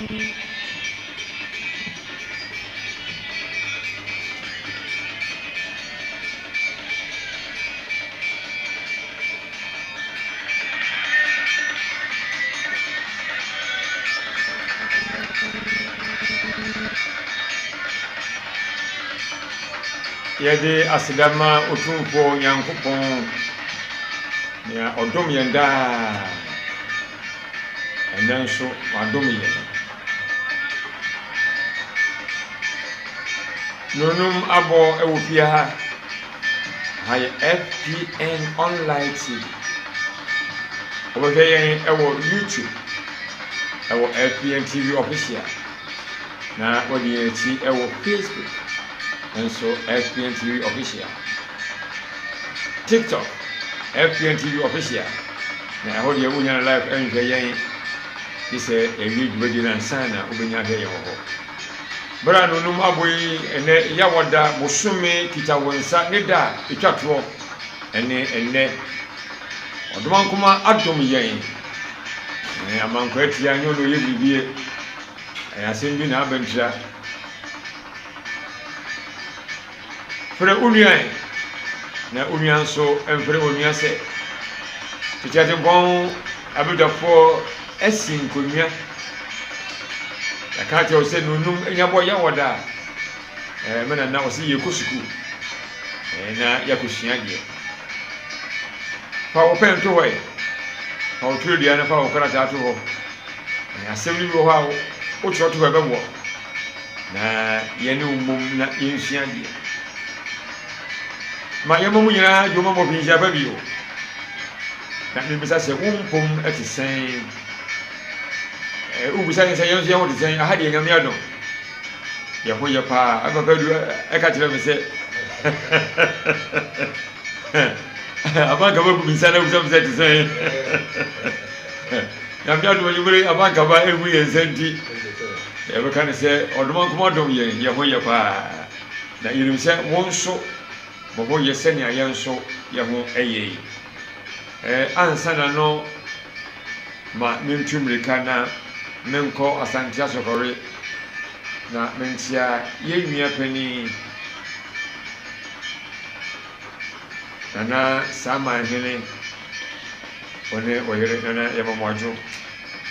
Yɛde aseda ma Otumfoɔ Nyankopɔn, nea ɔdom yɛn daa. Ɛnnɛ nso wadom yɛn. Nonum abɔ wɔ fie ha. Ha yɛ FPN Online TV. Wobɛhwɛ yɛn wɔ YouTube ɛwɔ FPN TV Official na wɔde yɛn akyi wɔ Facebook nso FPN TV Official. TikTok FPN TV Official na ɛhɔ deɛ wonya no live nhwɛ yɛn gye sɛ yɛwie dwumadie no ansa na wobɛnya ahwɛ yɛn wɔ hɔ. Berɛ a nonum abɔ yi ɛnɛ Yawada bosome kita wo nsa ne da a ɛtwa toɔ ɛne ɛnnɛ. Ɔdomankoma adom yɛn. Amankwaa tia nyɛ ɔno ɔyɛ biribie. Ɛyɛ asɛm bi na aba ntira. Frɛ wo nua ɛ, na wo nua nso mfrɛ onua sɛ, Tete atempɔn abadwafoɔ asi nkonnwa. Yɛaka akyerɛ wo sɛ nonum nya bɔ yɛ wɔ da a, ɛɛ me nana ɔse yɛkɔ sukuu ɛɛ na yɛakɔsua adeɛ. Fa wo pɛn to hɔ ɛ, fa wo twerɛdua no fa wo krataa to hɔ. Ɛɛ asɛm no bi wɔ hɔ a wotwerɛ to hɔ ɛbɛboa wo. Na yɛne wo mmom na yɛnsua adeɛ. Ma yɛmmɔ mu nyinaa dwom mmɔ mfinhyia pa bio. Na mebisa sɛ wo mpom te sɛn? Eh, wobisa yɛn sɛ yɛn nso yɛn ho te sɛn? Aha deɛ Nyame adom. Yɛn ho yɛ paa. Ɛpapa du ɛka kyerɛ me sɛ abankaba gu me nsa na wobisa me sɛ te sɛn? Nyame adom anwummere abankaba egu yɛn nsa nti yɛbɛka no sɛ ɔdomankoma dom yɛn, yɛn ho yɛ paa. Na yɛnim sɛ mo nso mo ho yɛ sɛnea yɛn nso yɛn ho yɛ yi. Ɛɛ, ansa na no ma mentu mmirika na menkɔ Asante Asɔkɔre na menkyea yɛn nua panin Nana Samanhene, ɔne ɔyere Nana Yɛma mo adwo.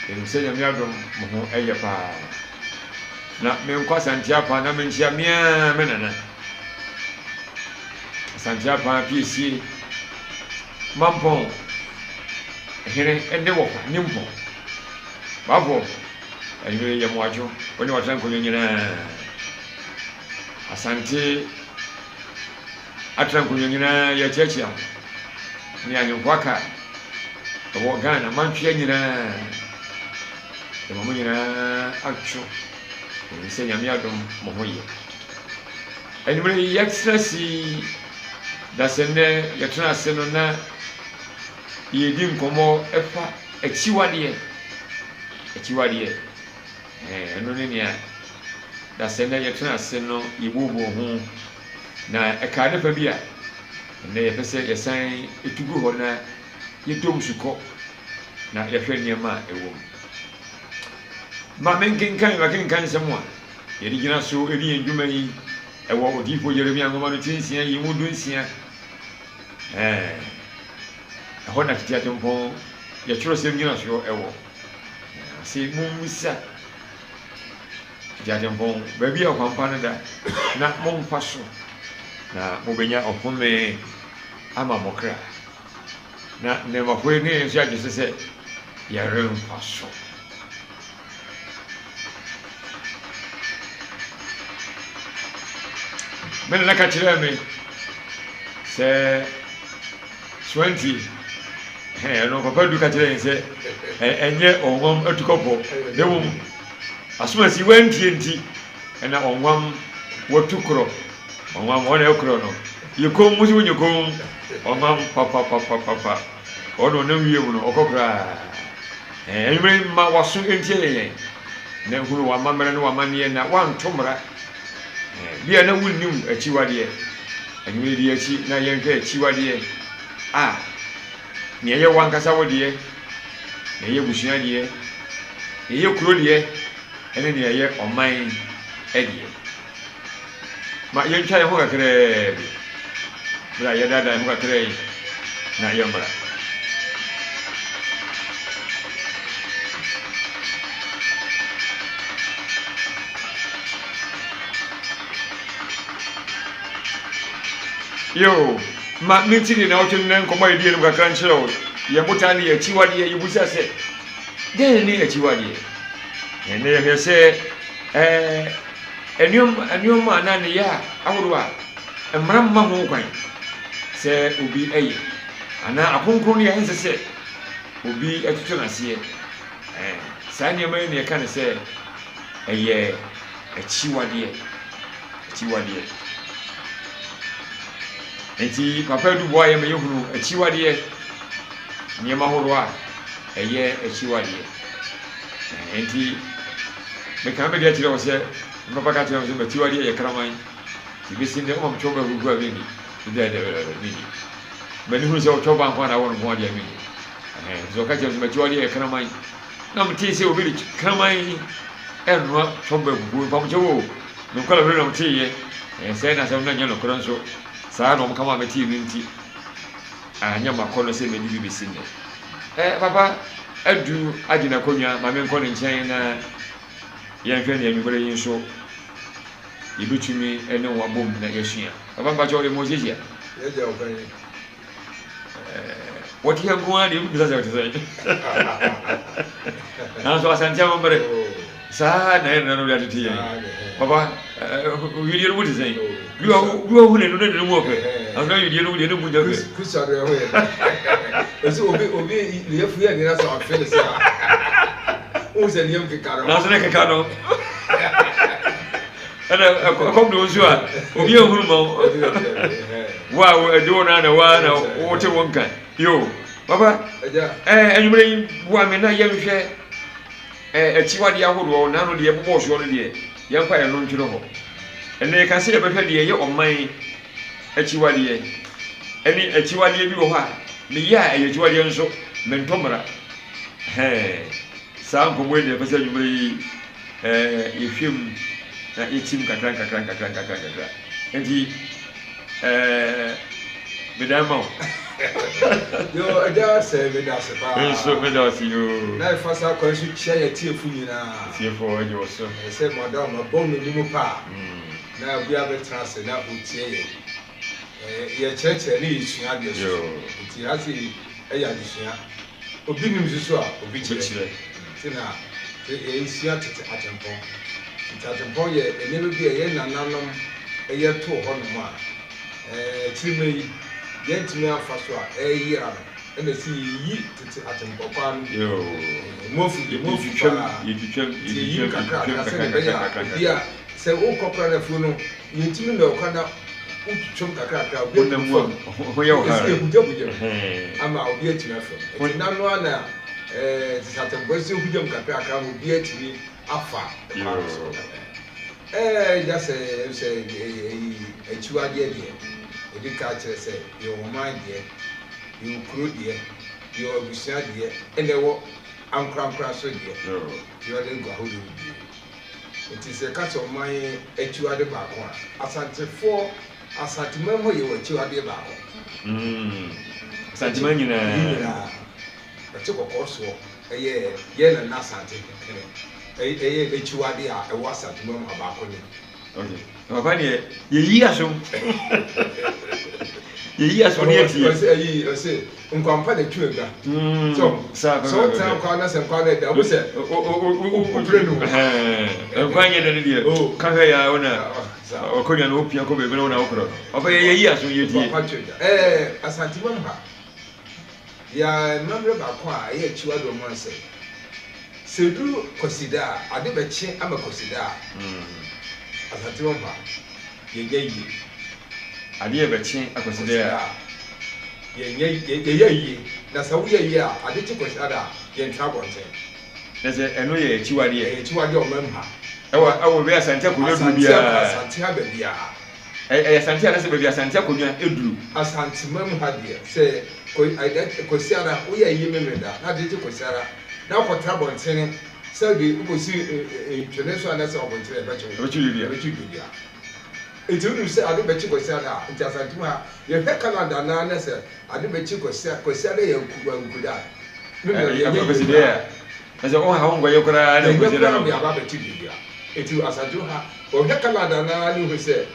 Yɛnim sɛ Nyame adom mo ho yɛ paa. Na menkɔ Asante Apaa na menkyea me ara me nana. Asante Apaa Piesie, Mampɔn hene ne wɔfa Nimpɔn. Baafoɔ, anwummere yɛ mo adwo, wo ne w'atena nkonnwa nyinaa. Asante Atena nkonnwa nyinaa yɛkyeakyea mo ne ahemfo aka ɛwɔ Ghana mantwea nyinaa. Yɛma mo nyinaa atwo ɛnim sɛ Nyame adom mo ho yɛ. Anwummerɛ yi yɛtena ase yi dasɛ nnɛ yɛtena ase no na yɛredi nkɔmmɔ ɛfa akyiwadeɛ akyiwadeɛ ɛno ne nea dasɛ nnɛ yɛtena ase no yɛbuobuo ho. Na ɛkaa ne fa bi a, ɛnnɛ yɛpɛ sɛ yɛsan tu gu hɔ na yɛdɔ mu sukɔ na yɛhwɛ nneɛma a ɛwɔ mu. Ma menkenkan makenkan nsɛm a yɛde gyina so di yɛn dwuma yi ɛwɔ odiyifoɔ Yeremia nwoma no ti nsia yi mu 16. Ɛɛ, ɛhɔ na tete atempɔn yɛtwerɛsɛm nyinasoɔ ɛwɔ. Ɔse mommisa Gyatempɔn, baabi a ɔkwampa no da, na momfa so, na mobɛnya ɔhome ama mo kra. Na nnɛɛmafoɔ yi ne yɛn nso agye so sɛ yɛremfa so. Me nana ka kyerɛɛ me sɛ soantie ɛno papa du ka kyerɛ yɛn sɛ ɛnyɛ ɔnwam atukɔpɔ na mmom Asomasi wantie nti ɛna ɔnwam watu korɔ ɔnwam ɔna ɛkorɔ no yɛ komm mo si wonyɛ komm ɔnwam papapapapa ɔna ɔnam wie mu no ɔkɔ koraa ɛɛ anwummerɛ mma waso ntie yɛ yɛn na hunu wamammerɛ ne wamanneɛ na wanto mmara ɛɛ bia na wonnim akyiwadeɛ anwummerɛ di akyi na yɛnhwɛ akyiwadeɛ a nea ɛyɛ wankasa wo deɛ nea ɛyɛ abusua deɛ, nea ɛyɛ kuro deɛ, ne nea ɛyɛ ɔman deɛ. Ma yɛntwa yɛn ho kakraa bi bere a yɛdaadaa yɛn ho kakraa yi na yɛmmra. Yo, ma minti de na ɔtwe nnɛ nkɔmmɔ a yɛdi anim kakra nkyerɛ wo. Yɛn botae ne yɛn akyiwadeɛ. Yɛbisa sɛ, dɛn ne akyiwadeɛ? Ɛnnɛ yɛhwɛ sɛ ɛɛ nneɛma nneɛma anaa nneyɛe a ahorow a mmara mma ho kwan sɛ obi yɛ anaa akronkronne a ɛnsɛ sɛ obi toto n'aseɛ. Ɛɛ saa nneɛma yi na yɛka no sɛ ɛyɛ akyiwadeɛ. Akyiwadeɛ. Enti Papa Adu boa yɛn ma yɛhunu akyiwadeɛ, nneɛma ahorow a ɛyɛ akyiwadeɛ. Enti meka me deɛ kyerɛ wo sɛ, me papa ka kyerɛ me sɛ m'akyiwadeɛ yɛ kraman. Nti bɛsi nnɛ woma metwɛ ba huhu a menni. Dɛdɛdɛdɛ menni. M'ani hunu sɛ wotwɛ ba nko a na awɔ no nko adeɛ menni. Nti ɔka kyerɛ me sɛ m'akyiwadeɛ yɛ kraman. Na metee sɛ obi de kraman ɛnoa twɔba fufuo mpamokyɛw o. Me nkwadaa bere na meteeɛ. Ɛɛ sɛ na asɛm no nyɛ nokorɛ nso saa na wɔka maa metee no nti anyɛ m'akɔnnɔ sɛ mɛdi bi bɛsi nnɛ. Ɛɛ papa adu agye n'akonnwa ma menkɔ ne nkyɛn na yɛnhwɛ nea anwummerɛ yi nso yɛbɛtumi ne wɔn abom na yɛasua. Papa mpakyɛw yɛ Moses a. Yɛgya ɔpanyin. Wɔte ha nko ara deɛ wobisa sɛ ɔte sɛn. Nanso Asante amammerɛ saa na yɛn nananom de atete yɛn. Papa, widie no mu te sɛn? Bi wɔ hu n'anu na n'anu mu ɔfɛ. Nanso na widie no mu deɛ ne mu nyɛ fɛ. Kusa deɛ ɛho yɛ. Ɛsɛ obi obi ne yɛfu yɛ nina sɛ ɔfe ne sɛ a. Wohu sɛ ne yam keka no. Nanso ne keka no. Ɛna ɛkɔm de wo nso a obi ehunu ma wo. Wo a ɛde wo na na wo na wote wo nka. Yo, papa, ɛɛ anwummerɛ yi boa me na yɛnhwɛ ɛɛ akyiwadeɛ ahodoɔ na ano deɛ ɛbobɔ soɔ no deɛ yɛmfa ɛno ntwere hɔ. Ɛnna yɛka sɛ yɛbɛhwɛ deɛ ɛyɛ ɔman akyiwadeɛ ɛne akyiwadeɛ bi wɔ hɔ a meyɛ a ɛyɛ akyiwadeɛ nso mentɔ mmara. Hɛn, saa nkɔmmɔ yi na yɛpɛ sɛ anwummerɛ yi ɛɛ yɛhwɛ mu na yɛkyim kakra nkakra nkakra nkakra nkakra. Nti ɛɛ medan ma wo. Yo, agya sɛ meda ase paa. Me nso meda ase yoo. Na ɛfa saa kwan so kyia yɛ atiefo nyinaa. Atiefo agye wɔ so. Ɛsɛ mo ada mo abɔ mo anim paa. Na obiara bɛtena ase na otie yɛn. Yɛkyerɛkyerɛ ne yɛsua adeɛ so. Nti ha sɛ ɛyɛ adesua. Obi nim nso so a obi kyerɛ. Nti na yɛsua tete atempɔn. Tete atempɔn yɛ nneɛma bi a yɛn nananom yɛ too hɔnom a akyiri mmerɛ yi yɛntumi amfa so a ɛreyera no. Ɛna ɛsɛ yɛyi tete atempɔn kwan no mu afu mu afu paa. Nti yɛyi no kakrakra sɛdeɛ ɛbɛyɛ a obi a sɛ wokɔ koraa no afuo no yɛntumi nnɔ wo koraa na wotwitwam kakrakra obi atumi fam. Ɛsɛ yɛhugyahugyam ama obi atumi afam. Nti nna no ara na tete atempɔn ɛsɛ yɛhugyam kakrakra ama obi atumi afa kwan no so. Ɛɛ gya sɛ sɛ ɛyi akyiwadeɛ deɛ ɛdi ka kyerɛ sɛ yɛwɔ ɔman deɛ, yɛwɔ kuro deɛ, yɛwɔ abusua deɛ, ɛna ɛwɔ ankorankora so deɛ. Akyiwadeɛ gu ahodoɔ bebree. Nti sɛ yɛka sɛ ɔman akyiwade baako a, Asantefoɔ, Asanteman mu yɛwɔ akyiwadeɛ baako. Asanteman nyinaa. Nyinaa. Ɔte kɔkɔɔ soɔ ɛyɛ yɛn nana Asante hene ɛyɛ n'akyiwadeɛ a ɛwɔ Asanteman mu ha baako ni. Okay. Papa deɛ yɛyi asom. Yɛyi asom ne atie. Ɔsɛ ɛyi ɔsɛ nkwampa na ɛtwe agua. So sɛ wotena nkwa na sɛ nkwa no ɛda wo sɛ wopere no. Nkwa nyɛ dɛ no deɛ ka hwɛ yɛ a wo na ɔkɔnwa no wopia kɔ baabi na wo na wokorɔ no. Papa yɛyi asom yɛtie. Nkwampa twe agua. Ɛɛ Asanteman mu ha. Yɛ amammerɛ baako a ɛyɛ akyiwade wɔ mu sɛ, sɛ ɛduru Kwasida a, ade bɛkye ama Kwasida a, Asante hɔ mpa, yɛnyɛ yie. Adeɛ bɛkye Akwasida a. Yɛnyɛ, yɛyɛ yie. Na sɛ woyɛ yie a, ade kye Kwasida a, yɛntena abɔnten. Na sɛ ɛno yɛ akyiwadeɛ. Ɛyɛ akyiwadeɛ wɔ ɔman mu ha. Ɛwɔ, ɛwɔ baabi a Asante akonnwa duru biara. Asante ha baabiara. Ɛyɛ Asante anaasɛ baabi a Asante akonnwa duru? Asanteman mu ha deɛ, sɛ Kwasiada, woyɛ ayie Memeneda na ade kye Kwasiada na wokɔtra abɔntene Sɛ de wokɔsi ntwene so anaasɛ ɔbɔnkyerɛ yɛbɛkye wo. Yɛbɛkye dua. Yɛbɛkye dua. Nti wonim sɛ ade bɛkye Kwasiada a, nti Asante mu ha yɛhwɛ calendar no ara na sɛ ade bɛkye Kwasia, Kwasiada yɛ Awukuda a, no deɛ yɛnyɛ yie koraa. Na sɛ woha wo nkɔyɛ koraa na Yɛnyɛ Kwasiada koraa no. na yɛaba abɛkye dua. Nti Asante mu ha wɔhwɛ calendar no ara na wohu sɛ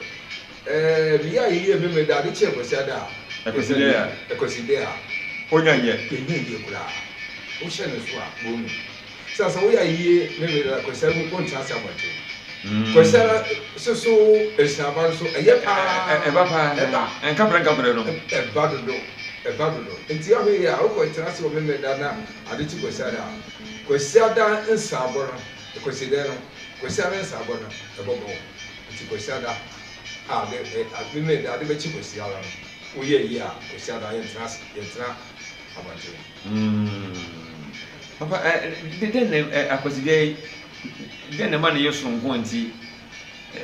ɛɛ meyɛ a yɛyɛ Memeneda ade kye Kwasiada a, Ɛkwasideɛ a. Ɛkwasideɛ a. Wonya nyɛ. Yɛnyɛ yie koraa. Wohyɛ no so a, wohu. Sɛ sɛ woyɛ ayie ne ne da Kwasiada mu wontra ase abɔnten. Kwasiada soso nsraba nso ɛyɛ paa. Ɛba paa. Ɛba. Nkaprɛ nkaprɛ no. Ɛba dodo. Ɛba dodo. Nti ahwɛ yie a wokɔ tra ase wɔ Memeneda na ade kye Kwasiada a, Kwasiada nsrabɔ no, Kwasiada no, Kwasiada nsrabɔ no ɛbɛbɔ wo. Nti Kwasiada a ade Memeneda ade bɛkye Kwasiada no, woyɛ ayie a Kwasiada yɛntra ase yɛntra abɔnten. Mm. Papa, ɛ, dɛn na ɛ, akwasidɛ yi, dɛn na ɛma no yɛ soronko a nti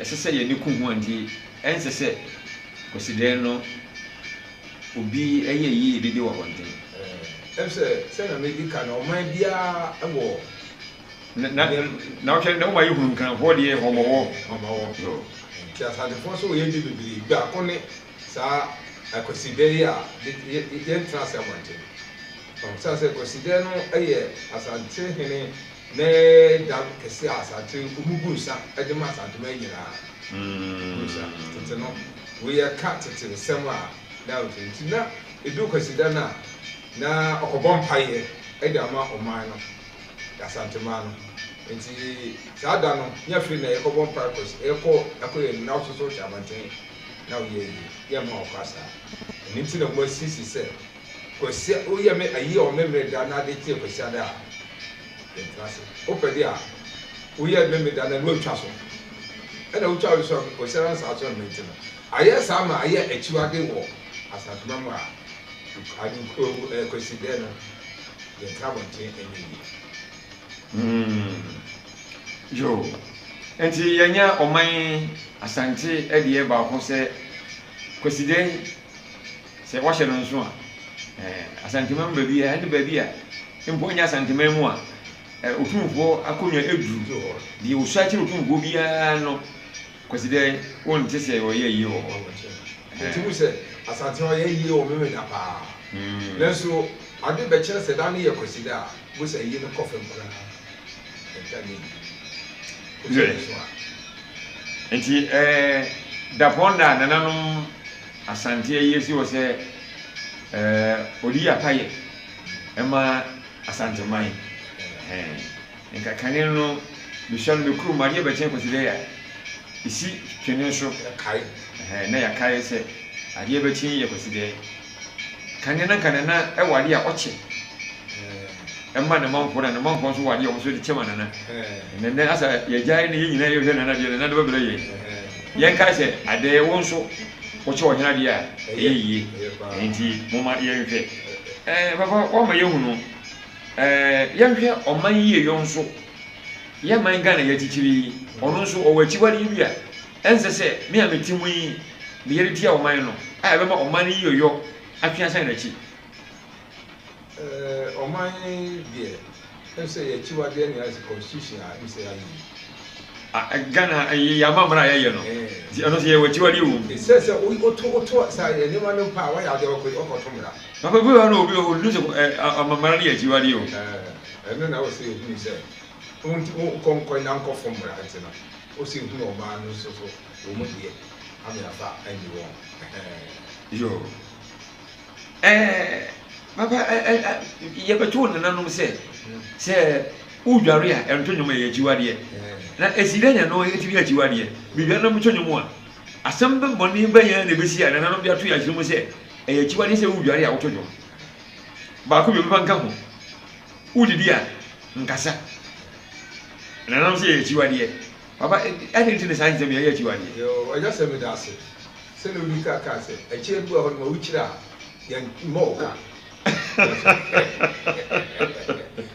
ɛsɛ sɛ yɛn ani ku ho a nti ɛnsɛ sɛ kwasidɛ no obi yɛ yie dede wɔ abɔnten? Ɛm sɛ sɛnea medi kan no, ɔman biara wɔ. Na, na, na wohwɛ na woma yɛhunu Nkranfoɔ deɛ hɔmɔwɔ. Hɔmɔwɔ. Nti Asantefoɔ nso wɔ yɛn de bebree. Biako ne saa Akwasidɛ yi a yɛntena ase abɔnten. Ɔsan sɛ Kwasidɛ no yɛ Asante hene ne da kɛse a Asante wɔn gu nsa de ma Asanteman nyinaa. Gu nsa tete no wei yɛka tete nsɛm a na ɔte nti na ɛduru Kwasida no a na ɔkɔbɔ mpaeɛ de ama ɔman no Asanteman no. Nti saa da no nyɛ afei na yɛkɔbɔ mpaeɛ kɔ yɛkɔ ɛkɔ yɛn na wososo hyɛ abɔnten na woyɛ yie yɛmma wo kwa saa. Ɛno nti na wɔasiesie sɛ Kwasia woyɛ me ayie wɔ Memeneda na ade kye Kwasiada a, yɛntena ase. Wopɛ deɛ a, woyɛ Memeneda no na woatwa so. Ɛna wotwa so a, Kwasiada no saa so na nti no, ayɛ saa ma ayɛ akyiwade wɔ Asantema mu a, ade Kwasideɛ no, yɛntena abɔnten nyɛ yie. Hmm. Yoo. Nti yɛanya ɔman Asante deɛ baako sɛ Kwasideɛ Sɛ wɔhyɛ no nso a, Asanteman mu baabi a, ɛne baabi a mpo ɛnyɛ Asanteman mu a, otumfoɔ akonnwa aduru. Deɛ ɔsua kyerɛ otumfoɔ biara no, Kwasi dɛ wonte sɛ ɔyɛ ayie wɔ hɔ. Nti wohu sɛ Asante ɔyɛ ayie wɔ Memeda paa. Nanso ade bɛkyerɛ sɛ da no yɛ Kwasida a, wohu sɛ ayie no kɔ fam koraa. Ɛnka nyɛ yie. Wohyɛ no nso a. Nti dapɔn da a nananom Asante ayi asi hɔ sɛ ɔdi apayɛ ma Asanteman. Nka kane no mesua no me kurom adeɛ bɛkyɛn kwasi dɛ a ɛsi twene so na yɛakae sɛ adeɛ bɛkye yɛ kwasi dɛ. Kane no nka nana ɛwɔ adeɛ a ɔkyɛ ɛma ne manfoɔ na ne manfoɔ nso wɔ adeɛ a wɔn nso de kyɛ ma nana. Ɛnɛ nɛ asa yɛgyae ne yɛn nyinaa yɛhwɛ nana deɛ nana de bɛbrɛ yɛn. Yɛnkae sɛ adɛɛ wo nso wokyɛ ɔhene adeɛ a ɛyɛ yie. Enti momma yɛnhwɛ. Ɛɛ papa woama yɛahunu. Ɛɛ yɛnhwɛ ɔman yieyɔ nso. Yɛn man Ghana yɛakyikyiri yi, ɔno nso ɔwɔ akyiwadeɛ bi a ɛnsɛ sɛ me a mete mu yi meyɛ de tia ɔman no a ɛbɛma ɔman no yieyɔ atwe asan n'akyi. Ɛɛ ɔman deɛ ɛm sɛ yɛ akyiwadeɛ ne ayɛ sɛ constitution a ɛm sɛ yɛayɛ yi. Ah, Ghana yɛ amammerɛ a yɛyɛ no nti ɛno nso yɛwɔ akyiwadeɛ wɔ mu. Sɛ sɛ woto woto sa nneɛma no mpa a wayɛ adeɛ wɔkɔ wɔkɔto mmara. Papa bi wɔ hɔ na obi ɔnu sɛ amammerɛ no yɛ akyiwadeɛ o. Ɛno na wɔ sɛ yɛhunu sɛ wokɔ nkɔ na nkɔfo mmara nti no wɔ sɛ yɛhunu ɔman no nso so wɔn mu deɛ ama yɛafa anyi wɔn. Yoo. Ɛɛ, papa, ɛ ɛ yɛbɛto nananom sɛ sɛ wodware a ɛnto nnwom ɛyɛ akyiwadeɛ. Na ɛsi dɛn na ɛno ɛtumi yɛ akyiwadeɛ? Medware na meto nnwom a, asɛm bɛ bɔne bɛn na ɛbɛsi a nananom de ato yɛn akyerɛ mu sɛ ɛyɛ akyiwadeɛ sɛ wodware a woto dwom? Baako bi mfa nka ho, wodidi a nkasa. Nananom sɛ ɛyɛ akyiwadeɛ. Papa, adɛn nti na saa nsɛm yi ɛyɛ akyiwadeɛ? Yoo, Agya sɛ meda ase. Sɛnea wodi kan kaa sɛ, akyire bi wɔ hɔ no ma wokyiri a, yɛmmɔ wo ka.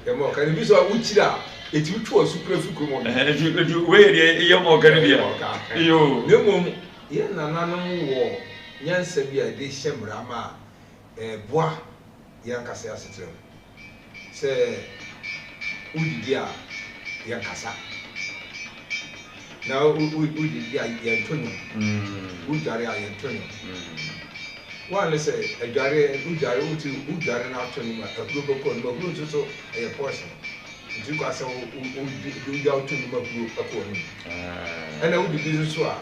Yɛmmɔ wo ka. Na ebi nso a wokyiri a, ɛtumi twe w'aso kura firi kurom hɔ. Nti nti wei yɛ deɛ yɛmmɔ wo ka no bi a. Yoo. Na mmom yɛn nananom wɔ nyansa bi a yɛde hyɛ mmara ma a ɛboa yɛn ankasa yɛn asetena mu. Sɛ wodidi a, Yɛnkasa. Na wodidi a, yɛnto nnwom. Wodware a, yɛnto nnwom. Woa ne sɛ adware, wodware, wote wodware na ato nnwom a, ahuro bɛkɔ w'anom. Ahuro nso so ɛyɛ poison. Nti kwa sɛ wogya woto nnwom ahuro kɔ w'anom. Ɛna wodidi nso so a,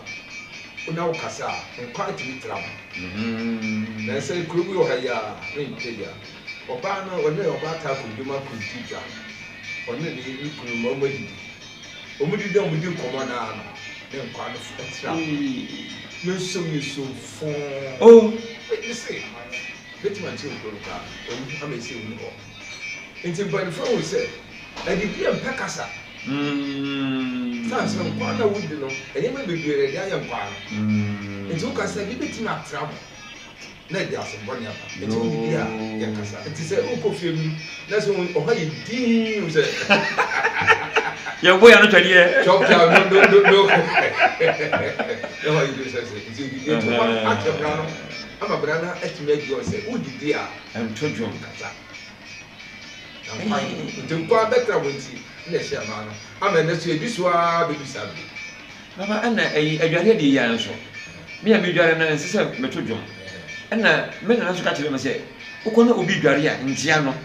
na wokasa a, nkwa tumi tra ho. Na sɛ kuro bi wɔ ha yi a, menkyɛ yi a, ɔbaa no, ɔne ɔbaa taa kɔ dwom akɔdi dwa. Ɔne ne ne kunu ma wɔadidi. Wɔdidi a wɔdi nkɔmmɔ no ara no, ne nkwa no tra hɔ. Yɛnsom yɛsom fɔɔ. Oh. Me se, mɛtumi akyerɛ wo kuro no koraa, wawu ama ɛsɛ ɔnni hɔ. Nti mpanimfoɔ ahu sɛ, adidi yɛ mpɛ kasa. Sane sɛ nkwa no a wodi no, nneɛma bebree na ɛde ayɛ nkwa no. Nti wokasa bi bɛtumi atra ho. na ɛde asɛm bɔne aba. Nti wodidi a, yɛnkasa. Nti sɛ wokɔ fie bi na sɛ ɔhɔ yɛ dinn sɛ. Yɛbɔ yɛn ano twɛdeɛ. Chop chop no no no no. Na hɔ yɛ dinn sɛ sɛ nti odidi nti wɔn akyɛ bra no ama bra no atumi adi wɔn sɛ wodidi a. Ɛnto dwom. Kasa. Na nkwa nti nkwa bɛtra wɔn ti na ɛhyɛ mmaa no ama ɛnɛ so yɛdi so ara bɛdu saa bere. Papa ɛna ɛyi adwareɛ deɛ yi ara nso me a medware no ɛnsɛ sɛ meto dwom ɛna me nana nso ka kyerɛ me sɛ wokɔ na obi dware a nkyea no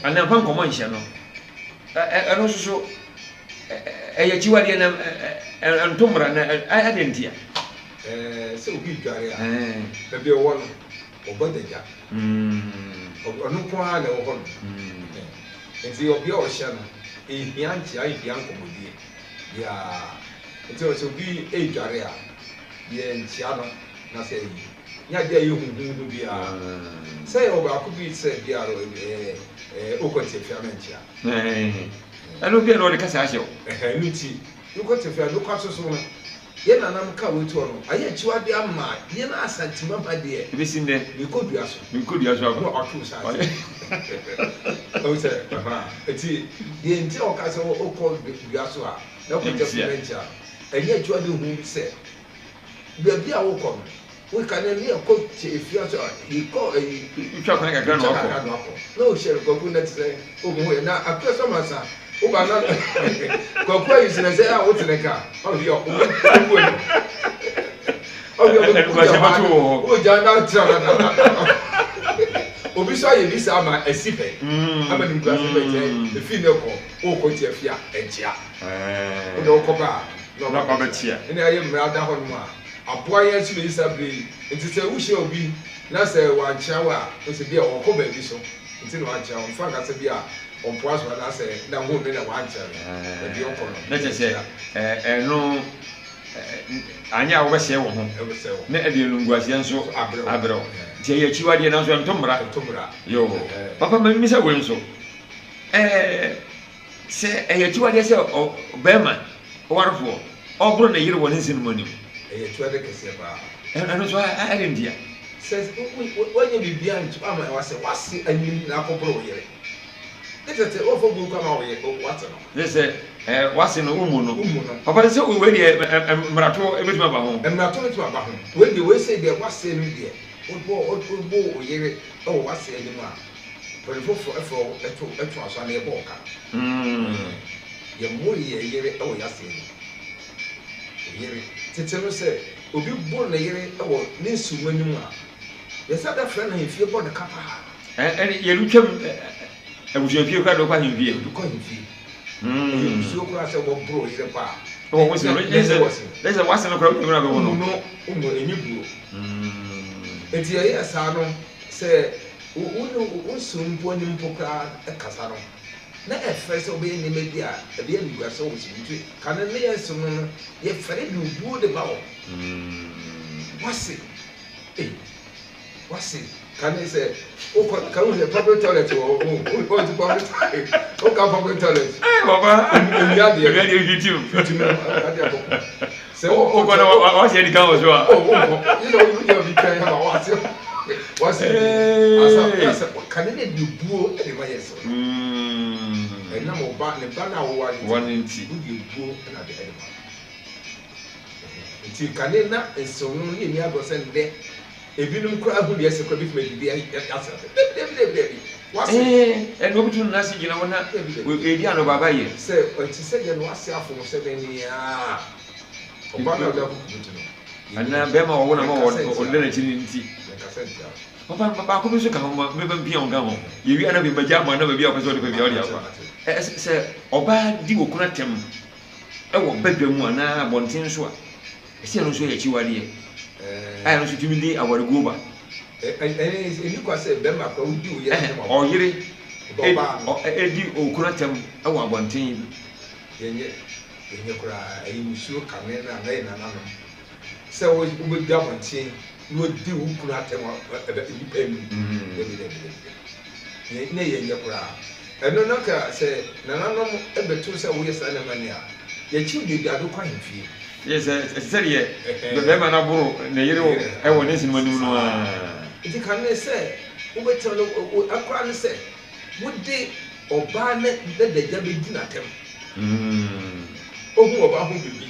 anaa mfa nkɔmmɔ nhyɛ no ɛno nso so ɛyɛ akyiwadeɛ na ɛnto mmara na ɛde ntia. Sɛ obi dware a baabi a ɔwɔ no ɔbɔ adagya ɔno nko ara na ɛwɔ hɔ no nti ɔbea a ɔhyɛ no nhia nkyea nhia nkɔmmɔdie. Biara. Nti sɛ obi redware a, yɛnkyea no na sɛ ayi. Nyɛ adeɛ a ɛyɛ huhuuhu biara. Sɛ yɛwɔ baako bi sɛ bi a wokɔ tiafia mɛnkyea. Ɛno bi a na ɔde kasa ahyɛ wo. Ɛno nti, wokɔ tiafia no kɔ soso no, yɛn nananom ka wei toɔ no, ayɛ akyiwadeɛ ama yɛn Asantemama deɛ. Ɛbɛsi nnɛ. Mekɔ dua so. Mekɔ dua so akɔ. Na ɔtwe wo saa ase. Ɔhu sɛ, ɛhɔ a. Nti, deɛ nti a ɔka sɛ wokɔ dua so a, na wokɔgya fi bɛnkyɛ a, ɛnyɛ akyiwade hu bi sɛ, baabi a wokɔ no, woka no ne ɛkɔ kyɛ efia so a, yɛkɔ ayi. Wotwa kwan kakra na wakɔ. Kakra na wakɔ. Na wohyɛ no kwaku na te sɛ, o mo yɛ, na akua so amansa, woba na kwaku ayi sene sɛ a wote ne nka, ɔhwɛ a, ɔbɛbu ani. Ɔhwɛ a, ɔbɛbu ani. Wogya na atra na na. Obi nso ayɛ bi saa ma asi pɛ ama ne nkurase bɛ kyɛ efi ne kɔ wokɔ tia fi a ɛnkyea wode wokɔ ba a na ɔba bɛkyea ɛne ayɛ mmara da hɔ nom a aboa yɛn nso bɛyi saa bere yi nti sɛ wohyia obi na sɛ wankyea wo a wosɛ bi a ɔkɔ baabi so nti na wankyea wo mfa nka sɛ bi a ɔmpoa so anaasɛ na ho me na wankyea me baabi ɔkɔ no na kyɛ sɛ ɛno Anyɛ a wobɛsɛe wo ho na ɛde animguaseɛ nso abrɛ wo. Nti ɛyɛ akyiwadeɛ nanso ɛnto mmara. Yoo. Papa ma mimisa wei nso. Ɛɛ sɛ ɛyɛ akyiwadeɛ sɛ ɔbarima ɔwarefoɔ ɔboro ne yere wɔ ne nsenom anim. Ɛyɛ akyiwadeɛ kɛseɛ paa. Ɛno nso ɛde ntia. Sɛ woanyɛ biribiara nti ama wasɛ wase anim na akɔboro wo yere. Ne tete wɔfa bu nkwa ma wo yɛ wate no. Ne sɛ ɛɛ wase no womu no. Womu no. Papa ne sɛ wei deɛ mmarato ebetumi aba ho. Mmarato betumi aba ho. Wei deɛ wei sɛ deɛ wase no deɛ wobɔ wobɔ wo yere wɔ wase anim a mpanyinfo fo ɛfrɛ wo ɛto ɛto aso anaa yɛbɔ wo ka. Yɛ mo yɛ yere wɔ yase anim. Yere tete no sɛ obi boro ne yere wɔ ne nsuo anim a yɛsɛ da frɛ no ahemfie bɔ ne ka paa. Ɛne yɛretwam abusuafie koraa de wokɔ ahemfie. Yɛde kɔ ahemfie. Ɛyɛ musuo koraa sɛ wɔboro yere paa. Wɔ wo sene no, ɛsɛ wase no koraa wotumi na bɛwɔ no. Womu no, womu ɛnyɛ buo. Nti ɛyɛ saa no sɛ wo ne wo nso mpo anim mpo koraa kasa no na ɛfɛre sɛ wobɛyɛ nneɛma bi a ɛbɛyɛ animguaseɛ wɔ wo so. Nti kane ne yɛn som no no yɛfɛre de obuo de ma wɔn. Wase ei. Wase kane sɛ wokɔ ka hu sɛ public toilet wɔ hɔ o wɔ ti public toilet woka public toilet. Ee papa ewia deɛ ewia deɛ hwitiw hwitiw adeɛ akɔ sɛ wokɔ na wase adi kan wɔ so a. O wonkɔ yi sɛ woyɛ obi twɛn ama wase wase asa asa kane ne de buo de ma yɛ sɛ ɛnam ɔba ne ba na awowa ne ti wode buo na de ɛde ma nti kane na nsew no ne yɛ ni agorɔ sɛ ndɛ. Ebinom koraa hu deɛ ɛsɛ koraa bɛtumi adidi ase ase. Dabi, dabi, dabi, dabi. W'ase. Ee, ɛnna obi tu ne nan ase gyina hɔ na ɔredi anobaaba yɛ. Sɛ ɛte sɛ deɛ na w'ase afom sɛ dɛn ne a, ɔbaa no a ɔde akɔ kubutu no. Anaa bɛrima a ɔwɔ na ma ɔda n'akyi no nti. Yɛnkasa ntia no. Papa, baako bi nso ka ho ma mɛma mpia wo nka ho. Yɛwie a na afei magya ama na baabi a wopɛ sɛ wode fa biara wode afa. Sɛ ɔbaa di okunu atɛm wɔ badwa mu anaa abɔnten so a, ɛsɛ ɛno nso yɛ akyiwadeɛ a ɛno nso tumi de awareguo ba. Ɛnni kwa sɛ bɛrima koraa wodi wo yere atɛm. Ɔyere di okunu atɛm wɔ abɔnten. Yɛnyɛ, yɛnyɛ koraa. Ɛyɛ musuo kane no a na yɛ nananom sɛ wobɛdi abɔnten na wadi wo kunu atɛm nnipa anim. Dabi, dabi, dabi, dabi. Na yɛnyɛ koraa. Ɛno na nka sɛ nananom bɛto sɛ woyɛ saa nneɛma no a, yɛkyew de ade kɔ ahemfie. Yɛ sɛ ɛte sɛ deɛ bɛrima no aboro ne yere wɔ ne nsenom anim no ara. Nti kane sɛ wobɛtena no, ɛkoraa ne sɛ wode ɔbaa no n'adagya bɛdi no atɛm. Ɔhu ɔbaa ho biribi,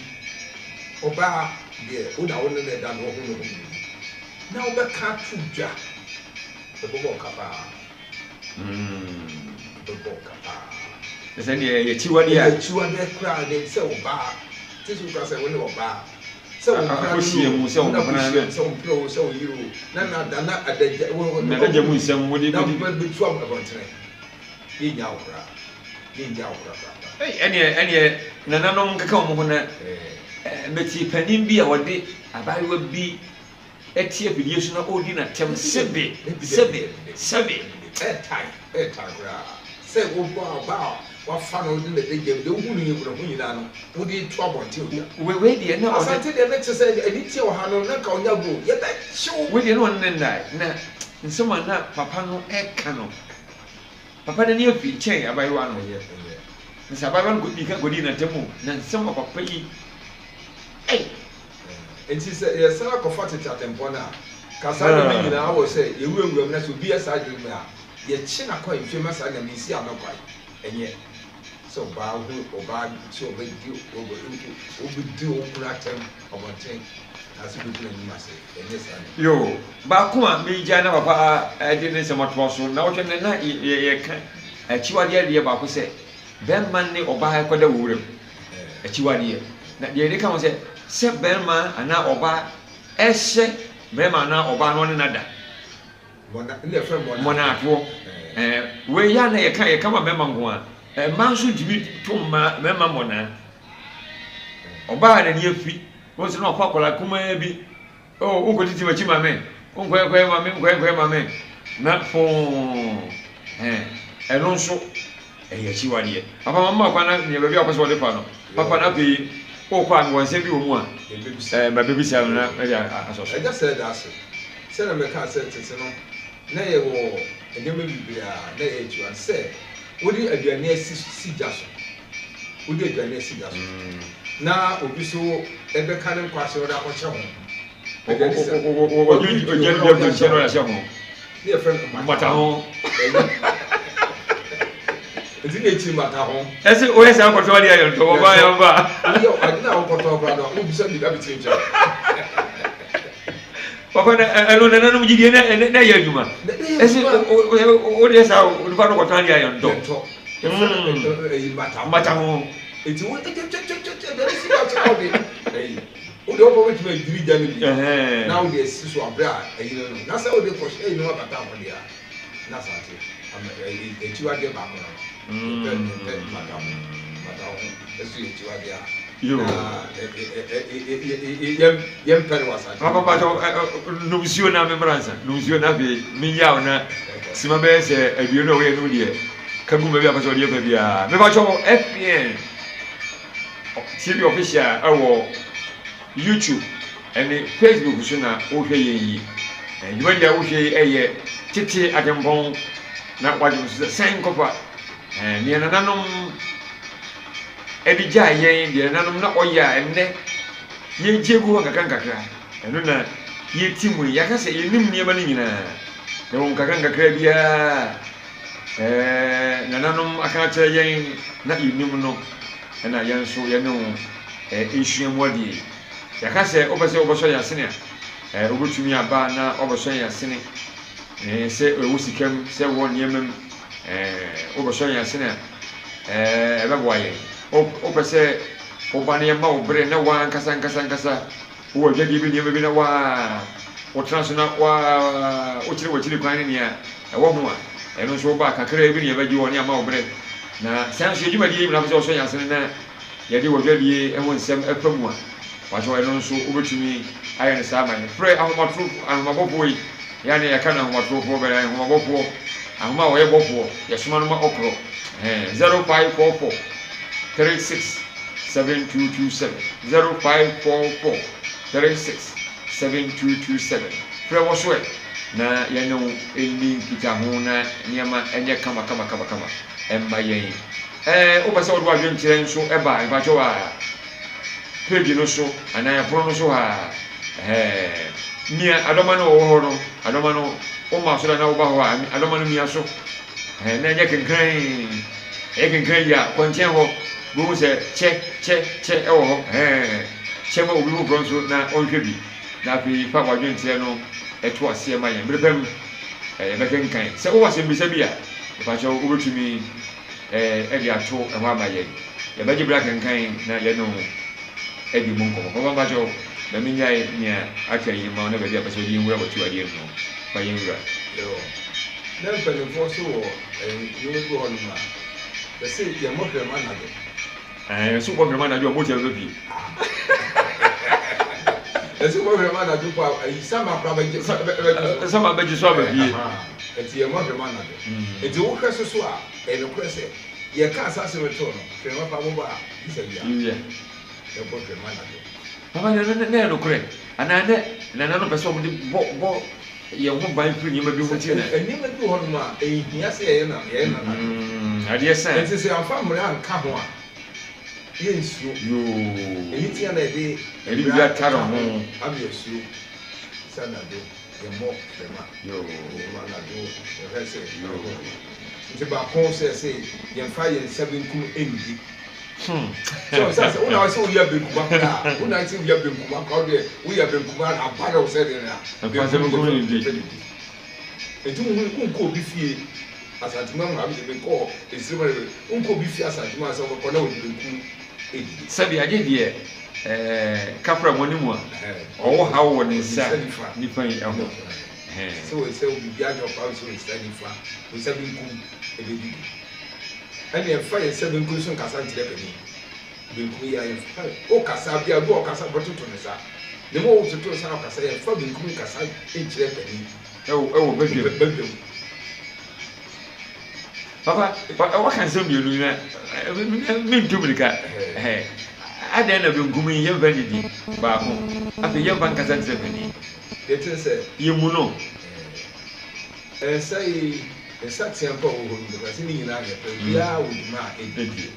ɔbaa deɛ wo na wo ne no da no ɔhu ne ho biribi, na wobɛka ato dwa, ɛbɛbɔ wo ka paa. Ɛbɛbɔ wo ka paa. Sɛ deɛ ɛyɛ akyiwadeɛ a. Ɛyɛ akyiwadeɛ koraa de sɛ ɔbaa, titiriw koraa sɛ wo ne ɔbaa, sɛ wo mpena no o, sɛ wo mpena sɛ wo mpena o, sɛ wo yere o, na na da na adagya wo na adagya mu nsɛm wode na bɛtu abɔntene. Yɛnnya wo koraa. Yɛnnya wo koraa koraa koraa. Ei, ɛneɛ ɛneɛ nananom nkeka wɔn ho na mete panin bi a ɔde abaayewa bi te afidie so na ɔredi n'atɛm sebe sebe sebe. Ɛɛtae, ɛɛtae koraa sɛ wobɔ ɔbaa a wafa no de n'adagya mu, deɛ wohu no yɛ ho nyinaa no, wode to abɔnten ogya. Wei wei deɛ na ɔne. Asante deɛ ne te sɛ aniteɛ wɔ ha no, na nka ɔnya go, yɛbɛkye wo. Wei deɛ na ɔne ne nnae, na nsɛm a na papa no reka no, papa no ani afi nkyɛn abaayewa no. Na sɛ abaayewa no kɔdii kan kɔdii n'atɛm o, na nsɛm a papa yi, ei. Enti sɛ yɛsan akɔfa tete atempɔn no a, ka saa nneɛma yi nyinaa wɔ sɛ yɛwura nwura mu na sɛ obi yɛ saa adwene no a, yɛkye no akɔ ahemfie ma saa nneɛma yi si ano kwan. Ɛnyɛ sɛ ɔbaa hu ɔbaa sɛ ɔbɛdi ɔbɛdi okunu atɛm abɔnten na sɛ ɔbɛgu n'anim ase. Ɛnyɛ saa nneɛma. Yoo, baako a megyae na papa de ne nsɛm atoa so nnawɔtwe no na yɛka akyiwadeɛ adeɛ baako sɛ bɛrima ne ɔbaa kɔda wɔ wuram. Akyiwadeɛ. Na deɛ yɛde ka ho sɛ, sɛ barima anaa ɔbaa ɛhyɛ barima anaa ɔbaa na ɔne no ada. Mmɔnaatoɔ. Ɛɛ wei yɛ a na yɛka yɛka ma mmarima nko a. Mmaa nso ntumi to mmaa mmarima mmɔnaa. Ɔbaa a n'ani afi, wɔn nso na ɔkɔ akwadaa kumaa bi. Oh, wonkɔtiti m'akyi ma me, wonkɔyɛnkɔyɛ ma me, wonkɔyɛnkɔyɛ ma me, na foo, ɛn, ɛno nso ɛyɛ akyiwadeɛ. Papa ma mma kwan na nea baabi a wɔpɛ sɛ wɔde fa no, papa na afei wokɔ a mewɔ nsɛm bi wɔ mu a, ɛɛ mabɛbisa no na mɛde asɔ so. Ɛgya sɛ ɛda ase. Sɛdeɛ mekaa sɛ tete no, na yɛwɔ nneɛma bebree a na ɛyɛ akyiwadeɛ sɛ wode aduane asi si gya so. Wode aduane asi gya so na obi so bɛka ne nkwa sɛ ɔde akɔhyɛ ho. Aduane si Ɔgye ɔgye no bi agu nkyɛn na ɔde ahyɛ ho. Ne yɛfrɛ no mmata ho. Nti na ekyiri mmata ho. Ɛsɛ oyɛ sɛ akɔtɔ adeɛ ayɛ ntɔ wɔba yɛn ba. Woyɛ ade na wokɔtɔ koraa no wobisa biribi abɛtiri nkyɛn. Papa na ɛno nananom gyidie na na ɛyɛ adwuma. Ɛsɛ wodeɛ saa onipa no kɔtɔ adeɛ ayɛ ntɔ. Mmata ho. Nti wo twɛtwɛtwɛtwɛ aduane si gya so na wode ɛyi wode ɔbɔ bɛtumi adwiri gya no bi na wode asi so aberɛ a ɛyi no no na sɛ wode kɔhyɛ ɛyi no abata ho deɛ a na asante ama ɛyi akyiwadeɛ baako no yɛpɛ yɛpɛ mmata ho mmata ho ɛso yɛ akyiwadeɛ a na yɛmpɛ no wɔ asante. Papa mpakyɛw nom nsuo na memmra nsa nom nsuo na afei menyaw na sima bɛyɛ sɛ aduonu a woyɛ no deɛ ka gu baabi a pɛ sɛ ɔde ɛfa biara mepakyɛw FPN TV official ɛwɔ YouTube ɛne Facebook so na wohwɛ yɛn yi dwumadi a wohwɛ yi ɛyɛ tete atempɔn na wagye so sɛ sɛn kɔfa nea nananom ɛde gyaa yɛn deɛ nananom na ɔyɛ a ɛnnɛ yɛregye agu hɔ nkakrankakra. Ɛno na yɛreti mu yi. Yɛaka sɛ yɛnnim nneɛma no nyinaa, na mmom nkakrankakra biara a nananom aka akyerɛ yɛn na yɛnim no, ɛna yɛn nso yɛne wo resua mu adeɛ yi. Yɛaka sɛ wopɛ sɛ wobɛsɔ yɛn asene a, wobɛtumi aba na wabɛsɔ yɛn asene, sɛ ɛwɔ sika mu, sɛ ɛwɔ nneɛma mu. Ɛɛ, wobɛsɔ yɛn asene a, ɛɛ, ɛbɛboa yɛn. Wopɛ sɛ woba na yɛma wo bere na w'ankasa ankasa ankasa wowɔ adwadie bi nneɛma bi na waa wotena so na waa wokyerɛ w'akyiri kwan ne nea ɛwɔ ho a, ɛno nso woba a kakraa bi na yɛbɛgye wɔ ne ama wo bere. Na saa nso yɛn dwumadie yi mu na wopɛ sɛ wɔsɔ yɛn asene na yɛde w'adwadie ho nsɛm fa mu a, pakyɛw ɛno nso wobɛtumi ayɛ no saa ama yɛn. Frɛ ahomatoro ahomabɔfoɔ yi, yɛ a na yɛka no ahomatorofoɔ bɛrɛ ahomabɔfoɔ, ahoma a wɔyɛ bɔfoɔ, yɛsoma no ma ɔkorɔ, ɛhɛn, 0544 36 7227, 0544 36 7227. Frɛ wɔ so ɛ na yɛne wo nni nkitaho na nneɛma nyɛ kama kama kama kama mma yɛn. Ɛɛ wopɛ sɛ wode w'adwenkyerɛ nso ba a, mpakyɛw a, page no so anaa ɛpono no so ha a, ɛhɛɛ, mia adɔma no ɔwɔ hɔ no, adɔma no woma so da na woba hɔ a, adɔma no mia so, ɛhɛɛ, na ɛnyɛ kenkran, ɛyɛ kenkran yi a, kɔ nkyɛn hɔ, wobɛhu sɛ kyɛ, kyɛ, kyɛ ɛwɔ hɔ, ɛhɛɛ, kyɛ ma obi foforɔ nso na ɔnhwɛ bi, na afei fa w'adwenkyerɛ no to aseɛ ma yɛn. Bere pa mu, yɛbɛkenkan. Sɛ wowɔ asɛmmisa bi a, mpakyɛw wobɛtumi de ato hɔ ama yɛn. Yɛbɛgye bere akenkan na yɛne wo adi mu nkɔmmɔ. Papa mpakyɛw, ma minnyae nea aka yi mma wo na baabi a wopɛ sɛ wode yɛn wura wɔ akyiwadeɛ mu no, fa yɛn wura. Yoo. Na mpanimfoɔ nso wɔ nneɛma bi wɔ hɔnom a, yɛse yɛmmɔ hwɛm anadwo. Ɛɛ, yɛse wobɔ hwɛm anadwo a, mogya bɛba fie. Yɛse wobɔ hwɛm anadwo mpo a, ayi sama koraa bɛgye so. Sama bɛgye so aba fie. Nti yɛmmɔ hwɛm anadwo. Nti wohwɛ so so a, Ɛyɛ nokorɛ sɛ, Yɛka asaase no too no, hwɛ mapa mobɔ a, gye sɛ wia. Wia. Yɛbɔ hwɛ ma anadwo. Papa, na na na ɛyɛ nokorɛ anaa na nananom pɛ sɛ wɔde bɔ bɔ yɛn ho ban firi nneɛma bi ho nti na. Nneɛma bi wɔ hɔnom a, ɛnhia sɛ yɛyɛ no yɛyɛ no anadwo. Adeɛ sa. Nti sɛ yɛamfa mmara anka ho a, yɛnsuro. Yoo. Ɛno nti na yɛde Yɛde biribi mmara atare ka ho ho. ama yɛasuro sɛ anadwo. Yɛmmɔ dɛm a, yɛmmɔ anadwo yɛhwɛ sɛ ɛbɛbɔ. Nti baako sɛ sɛ yɛmfa yɛn nsa benkum nndi. Sɛ ɔsɛ sɛ wona sɛ woyɛ benkum akora a, wona sɛ woyɛ benkum akora wo deɛ woyɛ benkum a na aba dɛ wo sɛ deɛ na benkum deɛ yɛmfa nidi. Nti wohu wonkɔ obi fie Asantema mu ha me deɛ menkɔɔ Esirem a wonkɔ obi fie Asantema sɛ wobɛkɔ na wɔde benkum ɛdidi. Sɛbi agye deɛ Kafra mu anim a ɔwɔ haw wɔ ne nsa nifa yi ho. Sɛ wɔ sɛ biribi anyɛ ɔkwa sɛ nsa nifa, nsa benkum ɛbɛdidi. Ɛne ɛmfa yɛn nsa benkum so nkasa nkyerɛ panin. Benkum yi a yɛmfa wokasa bi a bi ɔkasa bɛtoto ne nsa. Ne mu wototo nsa ɔkasa yɛmfa benkum nkasa nkyerɛ panin. Ɛwɔ badwam. Badwam. Papa, waka nsɛm mmienu yi na mentu mirika. Adɛn na benkum yi yɛmfa nnidi baako, afei yɛmfa nkasa nkyerɛ panin. Deɛ ɛte sɛ. Yɛmmu no. Nsa yi, nsateaa mpo a ɛwɔ hɔ no, bɛka sɛ ne nyinaa nyɛ pɛ, obiara wɔ dwuma a ɛdi.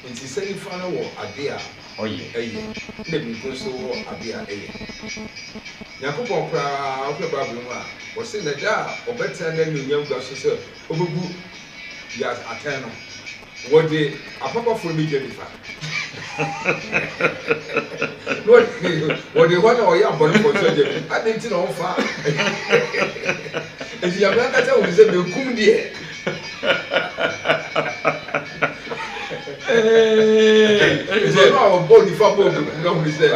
Nti sɛ nifa no wɔ ade a ɔyɛ, ɛna benkum nso wɔ ade a ɛyɛ. Nyankopɔn koraa, wohwɛ Bible mu a, ɔse na da a ɔbɛtena n'anuonyam gua so sɛ Obebu wiase atɛn no, wɔde apapafoɔ no bɛgyina nifa, na wɔde wɔn a wɔyɛ abɔnefoɔ nso agyina nifa. Adɛn nti na wɔmfa? Enti Nyame ankasa hu sɛ benkum deɛ. Nti ɔno a ɔbɔ nifa bɔ benkum no ahunu sɛ.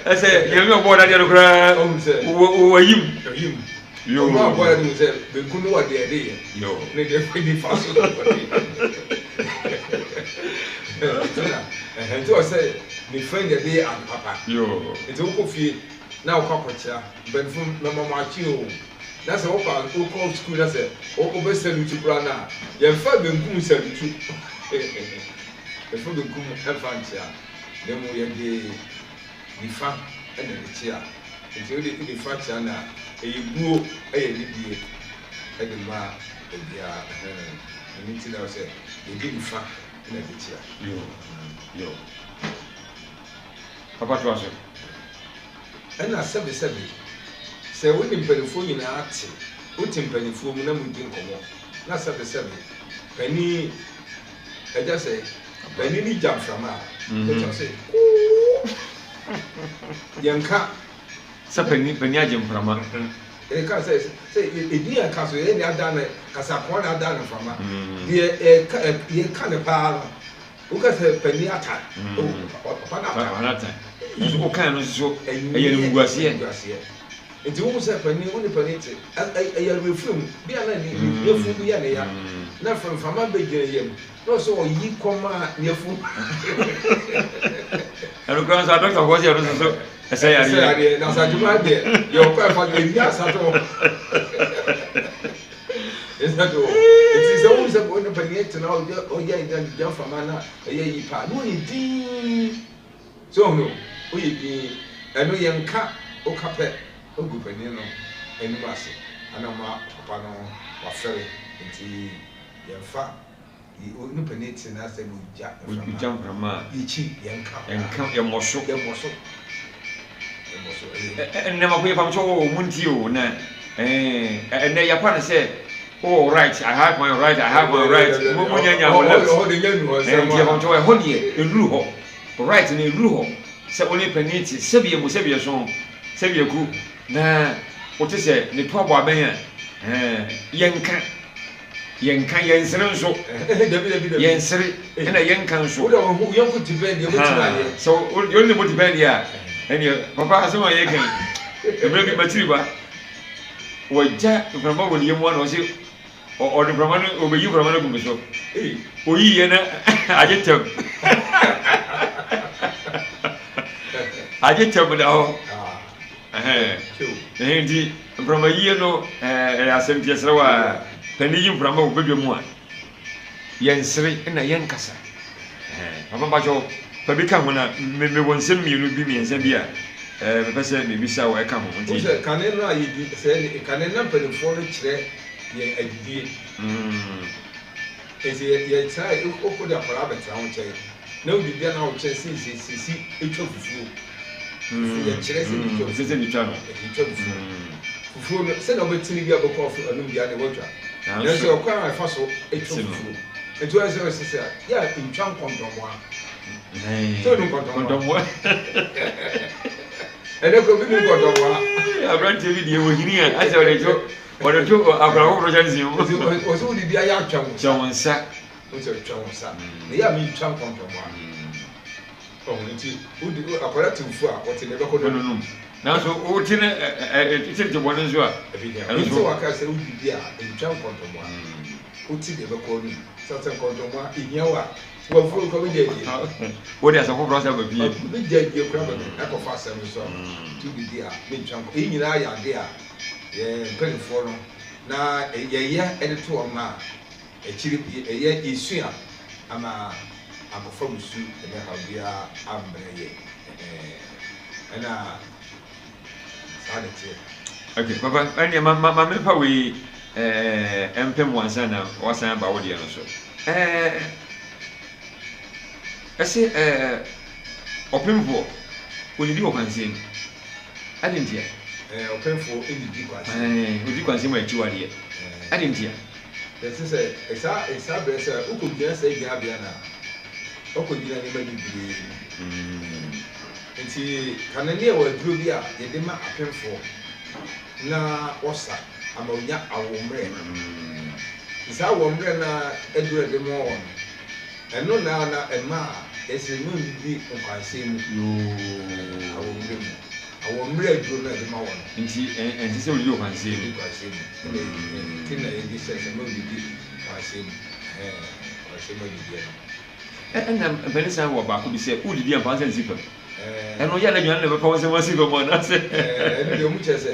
Ɛsɛ Nyame ɔbɔɔ n'adeɛ no koraa wayim. Yoo. Ɔno abɔɔ n'adeɛ no sɛ benkum no wɔ deɛ ɛde yɛ. Yoo. Ne deɛ fɛ nifa so na ɔde yɛ. Nti ɔsɛ nifa na ɛde yɛ ade papa. Yoo. Nti wokɔ fie na wokɔ akɔkyea mpanyinfo mɛma mo akye o. Na sɛ wokɔ wokɔ sukuu na sɛ wobɛ salutu koraa no a yɛmfa benkum salutu. Yɛmfa benkum mfa nkyea. Na mmom yɛde nifa na ɛde kyea. Enti wode nifa kyea no a, ɛyɛ buo, ɛyɛ anidie de ma obiara. Ɛhɛn, ɛno nti na ɛwɔ sɛ yɛde nifa na ɛde kyea. Yoo, yoo. Papa toa so. Ɛna sɛbesɛbe, sɛ wo ne mpanimfoɔ nyinaa te, wote mpanimfoɔ mu na modi nkɔmmɔ, na sɛbesɛbe, panin Agya sɛ w'ani no gya mframa a, wobɛte ase koo. Yɛnka. Sɛ panin panin agye mframa. Yɛka sɛ sɛ edin a ɛka so yɛn de adan no kasakoa na adan no mframa. Deɛ ɛka yɛka no paa no, woka sɛ panin ata. Oh, papa no ata. Papa no ata. Nanso woka no nso so ɛyɛ animguaseɛ. Animguaseɛ. Nti wohu sɛ panin, wo ne panin te, ɛyɛ awerɛfiri mu. Bi a na ne yafunu bi yɛ ne ya, na mframa bɛgyina yam, na ɔsɛ ɔyi kɔma ne yafunu. Ɛno koraa nso adɔktafoɔ sɛ ɛno nso so Ɛsɛ yadeɛ. Ɛsɛ yadeɛ na asadwuma deɛ yɛ ɔkɔ ɛfa deɛ ebi asato hɔ. Ɛsato hɔ. Eti sɛ wɔn sɛ wɔn nipa ni ɛtena ɔyɛ ɔyɛ ɛgya gya fama na ɛyɛ yi paa na ɔyɛ dii. So ɔhun o ɔyɛ dii ɛno yɛn nka ɔka pɛ ɔgu panin no anim ase ɛna ɔma papa no wafɛre nti yɛn fa. Onipa ni te n'asɛm ogya mframa. Ogya mframa a. Yɛkyi yɛnka koraa. Yɛnka yɛmmɔ so. Yɛmmɔ so. Yɛmmɔ so. Ɛnɛ mako yɛ pamkyɛ wɔ mu nti o na ɛnɛ yɛkɔ no sɛ oh right I have my right I have my right mo mo nya nya mo left nti yɛ pamkyɛ wɔ ɛhɔ deɛ ɛnuru hɔ right no ɛnuru hɔ sɛ wo ne panin te sɛbi emu sɛbi ɛso sɛbi ɛku na wote sɛ ne to abɔ abɛn a yɛnka. Yɛnka, yɛnsere nso. Yɛnsere, ɛna yɛnka nso. Sɛ wode ne bo te bɛn deɛ a, ɛneɛ papa asɛm a yɛka yi, mmerɛ bi makyiri ba, wagya mframa wɔ ne yam na ɔse ɔde mframa no ɔbɛyi mframa no agu me so. Oyi yɛ na agye tɛm. Agye tɛm da hɔ. Ɛhɛn nti mframa yie no ɛyɛ asɛm nti yɛsrɛ wo a panin yi mframa wɔ badwa mu a yɛnsere na yɛnkasa. Papa mpakyɛw fa bi ka ho na mewɔ nsɛm mmienu bi mmiɛnsa bi a mepɛ sɛ mebisa wo ɛka ho nti. Wosɛ kane no a yɛdi sɛ kane na mpanimfoɔ no kyerɛ yɛn adidie. Enti yɛ yɛtra wokɔ de akwadaa bɛtra wo nkyɛn na wodidi a na wokyerɛ sɛ sɛ sisi etwa fufuo. Fufuo yɛkyerɛ sɛ de twa fufuo. Sɛ de twa no. Yɛde twa fufuo. Fufuo no sɛdeɛ wobɛtene bi a bɛkɔ afo anum deɛ ne wɔatwa. Nanso ɛkwan a ɛfa so etwa fufuo. Nti wɔyɛ sɛ wɔsɛ sɛ yɛ a ntwa nkɔntɔmmoa. Sɛ wonu nkɔntɔmmoa. Ɛnɛ kɔ bi nu nkɔntɔmmoa. Aberanteɛ bi deɛ wɔhini a asɛ ɔde to Wɔde to akwadaa foforɔ kyɛnsee mu. Nti ɔsɛ wode bi ayɛ atwa wo nsa. Twa wo nsa. Wosɛ twa wo nsa. Na yɛ a mentwa nkɔntɔmmoa. Ɔho nti wode akwadaa te fufu a ɔte ne bɛkɔ no nom. Nanso wote ne tete bɔne nso a. Ɛno nso waka sɛ wodidi a ntwa nkɔntɔmmoa. Wote deɛ bɛkɔ no mu. Sɛ sɛ nkɔntɔmmoa ehia wo a wafuro kora bɛgya adie. Wode asɛm foforɔ asɛ ba fie. Bɛgya adie kora bɛbɛ ɛkɔfa asɛm nso a. Nti wodidi a mentwa nkɔ. Eyi nyinaa yɛ ade a yɛn mpanimfoɔ no na yɛyɛ de to wɔn a akyiri yɛyɛ yɛsua ama ankɔfa musu ne haw biara ambrɛ yɛ ɛna saa na ɛteɛ. Okay, papa, ɛnneɛ ma ma ma mefa wei ɛɛ mpem wansa na wasan aba wo deɛ no so. Ɛɛ ɛsɛ ɛɛ ɔpemfoɔ onidi wɔ kwansɛn mu. Adɛn ntia? Ɛɛ, ɔpɛfoɔ nnidi kwansɛm. Ɛɛ, ɔdi kwansɛm mu akyiwadeɛ. Adɛn ntia? Ɛte sɛ saa saa berɛ sɛ wokɔgyina saa gyinabea no a, woakɔgyina nneɛma bebree mu. Nti kane ne yɛwɔ aduro bi a yɛde ma apemfoɔ na wɔsa ama wɔnya awommerɛ. Nti saa awommerɛ no ara aduro a yɛde ma wɔn no, Ɛno na na ɛma ɛsɛ no nnidi nkwansɛm mu. Yoo. Awɔ mmerɛ mu. Awɔ mmerɛ aduro no a yɛde ma wɔn no. Nti ɛnsɛ sɛ ɔdidi ɔkwansɛm mu. Ɔdidi nkwansɛm mu. Ɛna nti na yɛde hyɛ sɛ mma ɔdidi nkwansɛm mu. Ɛhɛn, nkwansɛm mu adidiɛ no. Ɛna mpanin san wɔ baako bi sɛ wodidi a mfa wo nsa nsi fam. Ɛno yɛ na aduane na ɛbɛfa wo nsam asi fam anaasɛ. Ɛno deɛ wɔn kyerɛ sɛ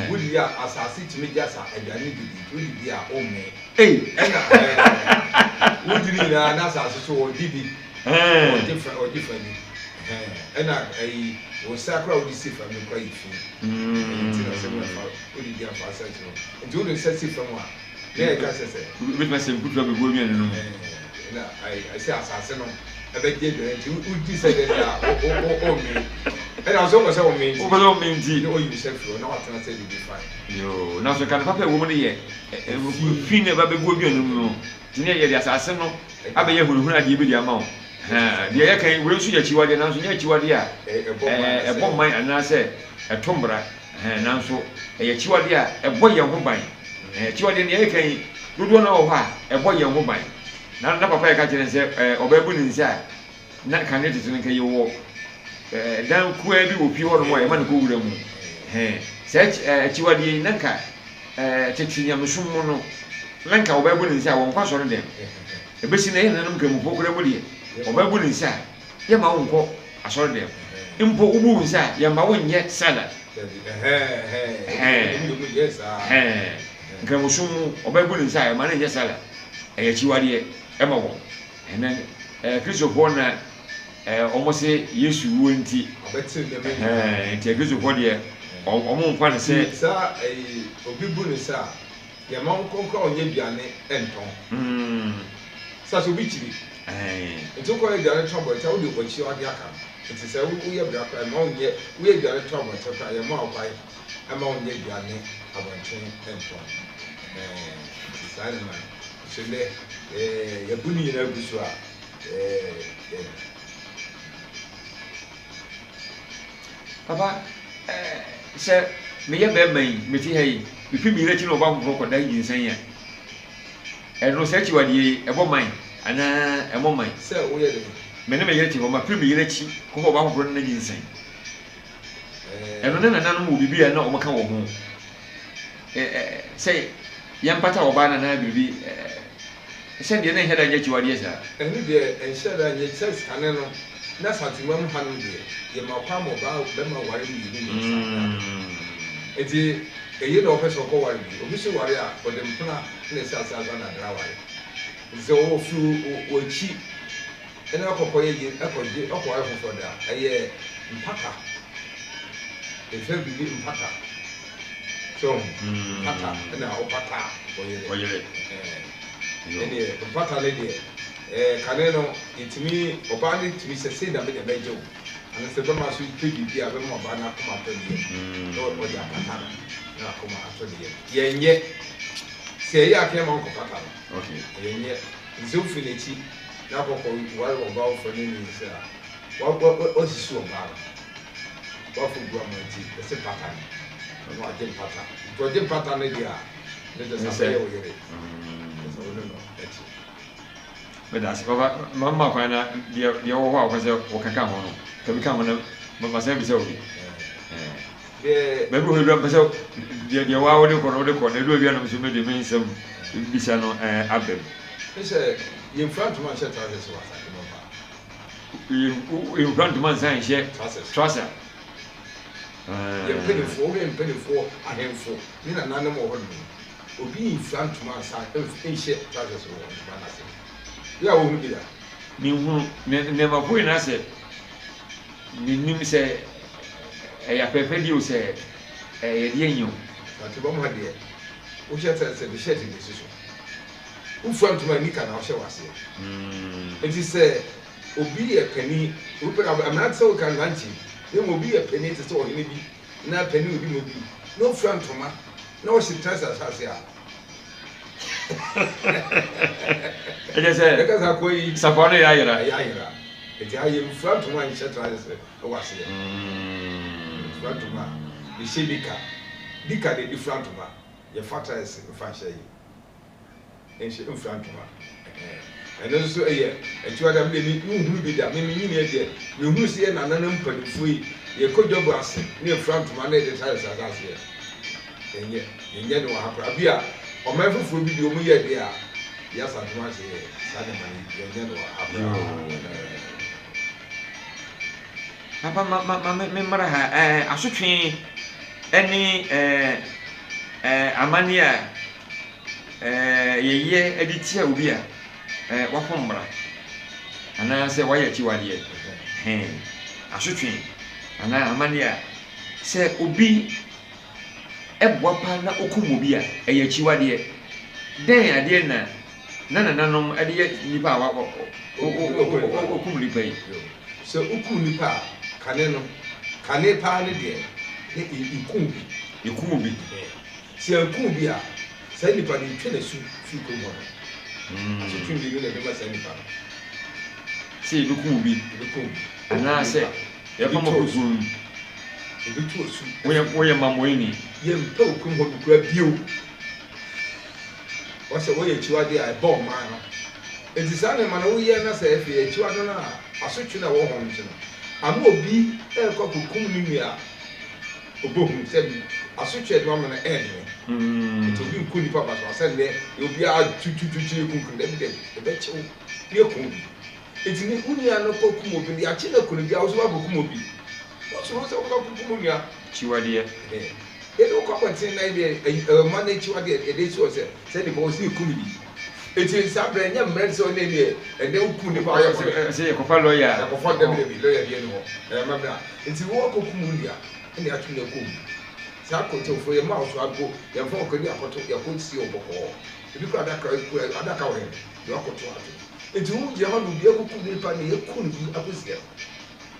wodidi a asase tumi gye asa aduane no bi di nti wodidi a wommee. Ei! Ɛna ɛɛ wodi ne nyinaa na asase so wɔgye bi. Wɔgye fa wɔgye fa bi. Ɛna ɛyi wɔn nsa koraa wode si fam no koraa yɛ fi. Ɛyi nti na sɛ wɔn fa wodidi afa nsa si fam. Nti wode nsa si fam a na yɛ ka sɛ sɛ. Wobɛtumi asɛ nkutu abɛgu aduane no mu. Ɛna ayi ɛsɛ asase no ɛbɛgye aduane nti wodi sɛ dɛ deɛ a wo wo wo mmee. Ɛna nso wopɛ sɛ wo mmee nti. Wopɛ sɛ wo mmee nti. Na woyi wo nsa firi hɔ na watena sɛ didi fine. Yoo nanso nka ne papa a ɛwɔ mu no yɛ fi na ɛba bɛgu aduane no mu no nti ne yɛde asase no abɛyɛ hunahuna adeɛ bi de ama wo. Deɛ yɛka yi wei nso yɛ akyiwadeɛ nanso nyɛ akyiwadeɛ a ɛbɔ mman anaasɛ ɛto mmara. Ɛhɛn, nanso ɛyɛ akyiwadeɛ a ɛbɔ yɛn ho ban. Ɛhɛn, akyiwadeɛ no yɛreka yi, dodoɔ no ara wɔ hɔ a, ɛbɔ yɛn ho ban. Na na papa reka kyerɛ no sɛ ɛɛ ɔbaa bu ne nsa a, na kane tete no nka yɛwɔ ɛɛ dan kuaa bi wɔ fie hɔnom a yɛma no kɔ wura mu. Ɛhɛn, saa akyi ɛɛ akyiwadeɛ yi, na nka ɛɛ tete nyamesom mu no, na nka ɔbaa bu ne nsa a, wɔnkɔ asɔre dɛm. Ɛbɛsi nnɛ, yɛn nananom nkramofoɔ koraa mu deɛ, ɔbaa bu ne nsa a, Yɛmma wo nkɔ asɔre dɛm. Mpo wobu wo nsa a, yɛmma wo nyɛ salad. Ɛhɛn. Nkramosom mu, ɔbaa bu ne nsa a, yɛmma no nyɛ salad. Ɛyɛ akyiwadeɛ ma wɔn. Ɛnɛ, ɛɛ Kristofoɔ na ɛɛ wɔn se Yesu wuo nti. Ɛhɛn, nti Akristofoɔ deɛ, wɔn mfa no sɛ. Saa ɛyi, obi bu ne nsa a, Yɛmma wo nkɔ nkura ɔnyɛ aduane ntɔn. Sa sɛ obi kyiri. Nti wokɔ yɛ aduane tɔn abɔnten a wode wakyi ade aka no. Nti sɛ woyɛ bra koraa yɛmma wo nyɛ woyɛ aduane tɔn abɔnten koraa yɛmma wo kwan mma wo nyɛ aduane abɔnten ntɔn. Nti saa nneɛma no. Nso nnɛ yɛbu ne nyinaa gu so a yɛ. Papa, eh, sɛ meyɛ bɛrima yi, mete ha yi, mefi me yere akyi na ɔba foforɔ kɔda nyinsɛn a, ɛno saa akyiwadeɛ yi, ɛbɔ man anaa ɛmmɔ man? Sɛ woyɛ dɛn? Me ne me yere te hɔ, mafiri me yere akyi kɔfa ɔbaa foforɔ ne no anyinsɛn. Ɛno ne nananom wɔ biribi a na wɔka wɔ ho. Sɛ yɛmpata ɔbaa no anaa biribi, sɛ deɛ na ɛnhyɛ da nyɛ akyiwadeɛ saa. Ɛno deɛ ɛnhyɛ da nyɛ, sɛ kane no na Asanteman mu hanom deɛ yɛma kwan ma ɔbaa bɛma ware mmienu mmiɛnsa ne ade. Nti eye na ɔpɛ sɛ ɔkɔ ware bi. Obi nso ware a ɔde mpena na ɛsi ase ansa na adena aware. Nti sɛ ɔfiri w'akyi na ɔkɔ kɔyɛ yere ɛkɔgye ɔkɔware foforɔ de a, ɛyɛ mpata. Yɛfrɛ biribi mpata. So wohu? Mpata na wopata wo yere. Wo yere. Ɛhɛn. Ɛnneɛ mpata no deɛ, ɛɛ kane no yɛtumi, ɔbaa no tumi sɛ sei na me deɛ mɛgye wo. Anaasɛ bɛma nso pɛ biribi a ɛbɛma ɔbaa no akoma atɔ ne yam na ɔde apata no na akoma atɔ ne yam. Yɛnyɛ. Sɛ ɛyɛ a kɛma wonkɔpata no. Okay. Yɛnyɛ. Nti sɛ wofiri n'akyi na akɔ kɔ ware ɔbaa foforɔ ne ne sɛ a, wa wa wasisi ɔbaa no. Wafɔ gu ama nti ɛsɛ pata no. Ɔno agye mpata. Nti ɔgye mpata no deɛ a, ne kyɛ sɛ abɛyɛ wo yere. Kyɛ sɛ wo ne no ɛte. Meda ase papa ma mma kwan na deɛ deɛ wɔ hɔ a wɔpɛ sɛ wɔkeka ho no ka bi ka ho na ma sɛ bisa obi. Baabi wɔ hɔ edu mpɛ sɛ deɛ deɛ waa wode kɔ no wode kɔ na edu baabi a na nso mede me nsɛm bisa no aba mu. Ne sɛ yɛmfura ntoma nhyɛ trousers wɔ asase mu paa. Yɛmfura ntoma nsa nhyɛ trouser. Yɛn mpanimfoɔ, wohwɛ yɛn mpanimfoɔ ahemfo ne nananom wɔ hɔ nom. Obi mfura ntoma nsa nhyɛ trousers wɔ ntoma no ase. Yɛ a wohu bi da? Menhunu. Nneɛma poi na sɛ Mennim sɛ ɛyɛ apɛɛpɛdeɛ o sɛ ɛyɛ deɛn o. Na te bam ha deɛ, wohyɛ sɛ sɛ de shirt na esi so. Wofura ntoma a nika na wohyɛ wɔ aseɛ. Nti sɛ obi yɛ panin, obi pɛ mmerante sɛ woka mmerante, na mmom obi yɛ panin te sɛ ɔhene bi na panin obi mu bi na ofura ntoma na ɔhyɛ trouser hyɛ ase a. Ɛkyɛ sɛ ɛka sɛ akɔ yi safoa no yɛ ayera. Ɛyɛ ayera. Nti ha yɛmfura ntoma nhyɛ trousers wɔ aseɛ. Yɛmfura ntoma a yɛhyɛ nika. Nika na yɛde fura ntoma. Yɛmfa trousers mfa nhyɛ yi. Nhyɛ mfura ntoma. Ɛno nso yɛ akyiwade a me deɛ menhunu bi da. Me menyiniiɛ deɛ mehunu sɛ yɛn nananom mpanimfoɔ yi yɛkɔ dwabɔ ase na yɛfura ntoma na yɛde trousers ahyɛ aseɛ. Yɛnyɛ. Yɛnyɛ no wɔ ha koraa. Bi a ɔman foforɔ bi deɛ wɔn yɛ deɛ a, yɛ Asantuma ase yɛ saa nneɛma no yɛnyɛ no wɔ ha koraa. Papa ma ma ma me mmra ha ɛɛ asotwe ɛne ɛɛ ɛɛ amanneɛ a ɛɛ yɛyɛ ɛde tia obi a ɛɛ wafom mmara anaasɛ wayɛ akyiwadeɛ hɛn asotwe anaa amanneɛ a sɛ obi boapa na okum obi a, ɛyɛ akyiwadeɛ. Dɛn adeɛ na na nananom de yɛ nnipa a wɔkum nnipa yi? Sɛ wokum nnipa a, kane no, kane paa no deɛ, na yɛku obi. Yɛku obi. Sɛ yɛanku obi a, saa nipa no yɛtwa n'asu firi kurom hɔ no. Asotwe mmienu na ɛbɛma saa nipa no. Sɛ yɛbɛku obi. Yɛbɛku obi. Anaasɛ yɛbɛpam akɔ kurom. Yɛbɛtu asu. Woyɛ woyɛ mamoeni. Yɛmpɛ wo kurom hɔ no koraa bio. Wɔsɛ wɔyɛ akyiwadeɛ a ɛbɔ ɔman no. Enti saa nneɛma no woyɛ na sɛ afei akyiwade no a asotwe no a ɛwɔ ho no nti no ama obi rekɔ akɔkum ne nua a, ɔbɛhu sɛ asotwe a ɛde ma no no ɛyɛ dene. Enti obi nku nnipa basabasa sɛ nnɛ deɛ obiara tutututu yɛkunkum. Dabi dabi, yɛbɛkye wo na yɛakum wo bi. Enti ne wo nua no kɔ kum obi no, yɛakye no aku no biara, wo nso woakɔkum obi. Wosuro sɛ wobɛkɔ akɔkum wo nua. Akyiwadeɛ. Yɛde wo kɔ abɔnten na yɛde ayi mma no akyiwadeɛ yɛde asi hɔ sɛ saa nipa wɔ sɛ yɛkum no bi. Enti saa berɛ ɛnyɛ mmerɛ sɛ ɔne deɛ ɛnɛ wokum nipa a ɔyɛ bɔne. Sɛ yɛkɔfa lɔya a. Yɛkɔfa dabi dabi lɔya biara nni hɔ. Ɛyɛ amammerɛ a. Enti woakɔkum wo nua ɛna yɛato no akum. Saa akontɛwfoɔ yɛmma wo so mpo yɛmfa wo kɔdi akɔto yɛkɔ sie wo bɔkɔɔ. Ebi koraa adaka adaka wɔ he deɛ woakɔto ato. Enti wo gyina hɔ na obi akɔkum nipa na yɛku no bi akɔsie no.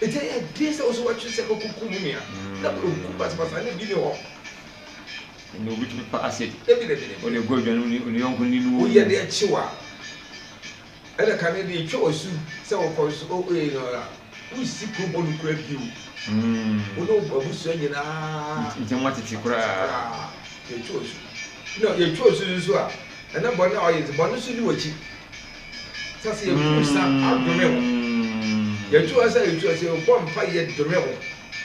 Enti ɛyɛ den sɛ wo nso woatwe sɛ kɔkɔkum wo nua na oku basabasa ne bi ni hɔ. Ɛnna obi tumi fa acid. Dabi dabi dabi. Ɔde gu aduane mu ne yɔnko ni no. Woyɛ de akyiw a ɛna kane de etwa w'asu sɛ wokɔ nso o ee no a wonsi kurom hɔ no kura bio. Wo ne wo abusua nyinaa. Nkyɛn mu atete koraa. Yɛtwa w'asu. Na yɛtwa w'asu nso a ɛna bɔne a ɔyɛ nti bɔne nso ni w'akyi. Sɛ sɛ yɛtu nsa adome wo. Yɛtu asa yɛtu asa yɛbɔ mpa yɛ dome wo.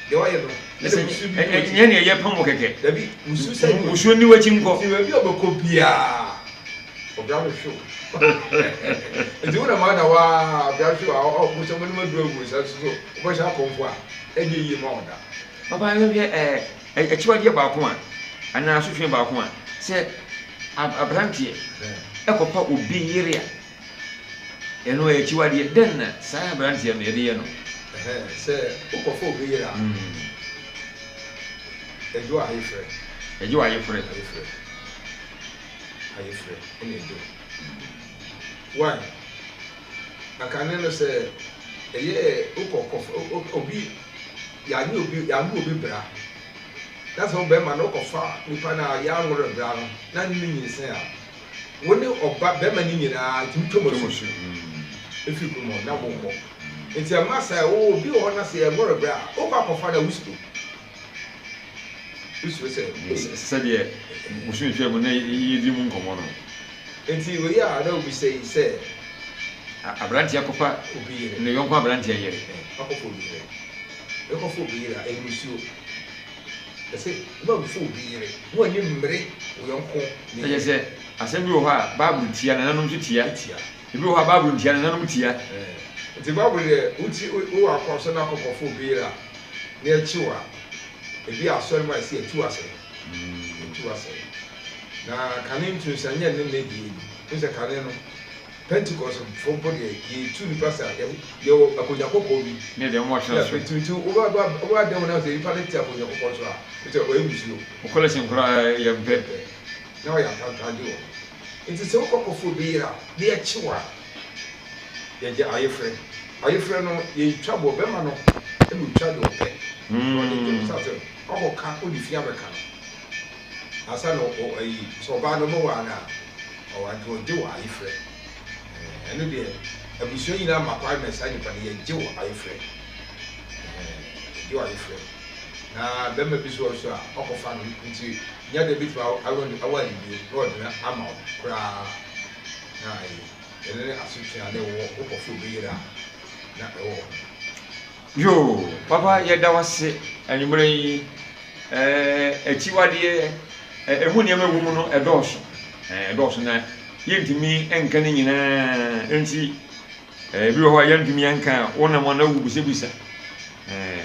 Deɛ wayɛ no. Ɛna musuo bi ni w'akyi. Nyɛ nea yɛpam wo kɛkɛ. Dabi musuo sɛ ni. Musuo ni w'akyi nkɔ. Ti baabi a ɔbɛkɔ biara ɔbra no hwe wo. Nti wo na maa na waa ɔbra hwe wo a ɔbɔ sɛ mo ne ma duro agu nsa so so wobɛhyɛ akɔmfo a ɛnyɛ yie ma wo da. Papa yɛhwɛ ɛɛ akyiwadeɛ baako a anaa asotwe baako a sɛ aberanteɛ kɔfa obi yere a, ɛno ɛyɛ akyiwadeɛ. Dɛn na saa aberanteɛ no yɛde yɛ no? Sɛ wokɔfa obi yere a, yɛgye wo ayefrɛ. Yɛgye wo ayefrɛ. Ayefrɛ. Ayefrɛ ɛna ɛgye wo. Why? Akane no sɛ ɛyɛ wokɔ kɔfa obi yɛanye obi yɛanwo obi bra. Na sɛ wo bɛrima no wokɔfa nipa no a yɛanwo no bra no na ne no nyinsɛn a, wo ne ɔba bɛrima no nyinaa tumi twa mo asu firi kurom hɔ na monkɔ. Nti ɛma sɛ wo obi wɔ hɔ na sɛ yɛnwo no bra a, wokɔ akɔfa no a wosuro. Wosuro sɛ ei. Sɛdeɛ bosome twaa mu na yɛdi mu nkɔmmɔ no. Nti wei a na wobisa yi sɛ. Aberanteɛ akɔfa obi yere. Ne yɔnko aberanteɛ yere. Akɔfa obi yere. Ɛkɔfa obi yere a, ɛyɛ mmusuo. Ɛsɛ womfa obi yere na w'ani mmere wo yɔnko ne Ɛkyerɛ yere. sɛ, asɛm bi wɔ hɔ a Bible tia, nananom nso tia. Tia. Ebi wɔ hɔ a Bible ntia, nananom tia. Ɛɛ. Nti Bible deɛ, woti wowɔ akɔn so na akɔkɔfa obi yere a, na ɛkye wo a, ebi a asɔre mu a ɛsɛ yɛtu wo asɛn. Yɛtu wo asɛn. Na kane ntu nso ɛnyɛ nnɛ nnɛ deɛ yi. Wohu sɛ kane no, Pentecost fo mpo deɛ yɛtu nipa sa yɛwɔ akonnwa kɔkɔɔ bi. Ne deɛ wɔn atena so. Nti nti wobɛba wobɛba dan mu na sɛ nipa no te akonnwa kɔkɔɔ so a sɛ ɔyɛ musuo. Ɔkɔlɛhyɛn koraa yɛ mpɛ. Na ɔyɛ atantan de wɔ hɔ. Nti sɛ wokɔ kɔfo obi yere a na yɛkye wo a yɛgye ayefrɛ. Ayefrɛ no yɛtwa boɔ bɛrima no ɛna otwa deɛ ɔpɛ. Na ɔde dwom sɛ sɛ ɔkɔka wode fi abɛka no. Ansa na ɔyi sɛ ɔbaa no ɔbɛware no a. Ɔwɔ nti ɔgye wo ayefrɛ. Ɛɛ ɛno deɛ abusua nyinaa ma kwan ma saa nipa no yɛgye wo ayefrɛ. Ɛɛ yɛgye wo ayefrɛ. Na bɛrima bi so wɔ so a ɔkɔfa no nti nya deɛ bɛtumi awɔ no awɔ no bio na ɔde no ama wo koraa. Na ayi ɛno ne asotwe a na ɛwɔ wokɔfa obi yere a na ɛwɔ hɔ. Yoo papa yɛda wo ase anwummerɛ yi ɛɛ akyiwadeɛ ɛmu nneɛma ɛwɔ mu no ɛdɔɔso ɛɛ ɛdɔɔso na yɛntumi nka ne nyinaa nti ɛɛ bi wɔ hɔ a yɛntumi nka a wonam a na wobisabisa ɛɛ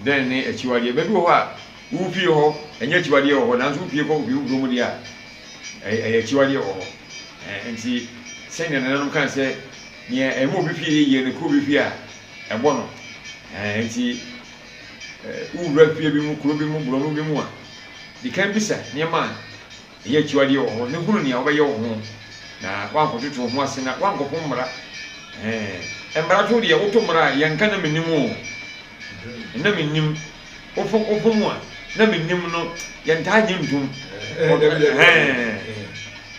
dɛn ne akyiwadeɛ baabi wɔ hɔ a wopie hɔ ɛnyɛ akyiwadeɛ wɔ hɔ nanso wopie kɔ obi foforɔ mu deɛ a ɛyɛ akyiwadeɛ wɔ hɔ ɛɛ nti sɛnea nananom kan sɛ nea ɛma obi fie yɛ yie no kɔ obi fie a ɛbɔ no. Ɛɛ nti wowura fie bi mu, kuro bi mu, borɔno bi mu a, di kan bisa nneɛma a ɛyɛ akyiwadeɛ wɔ hɔ na hunu nea wobɛyɛ wo ho na woankɔtoto wo ho ase na woankɔpo mmara. Ɛɛ mmara to deɛ woto mmara a yɛnka na mennim o. Na mennim. Wofom wofom a na mennim no yɛntaa nye ntom. Ɛɛ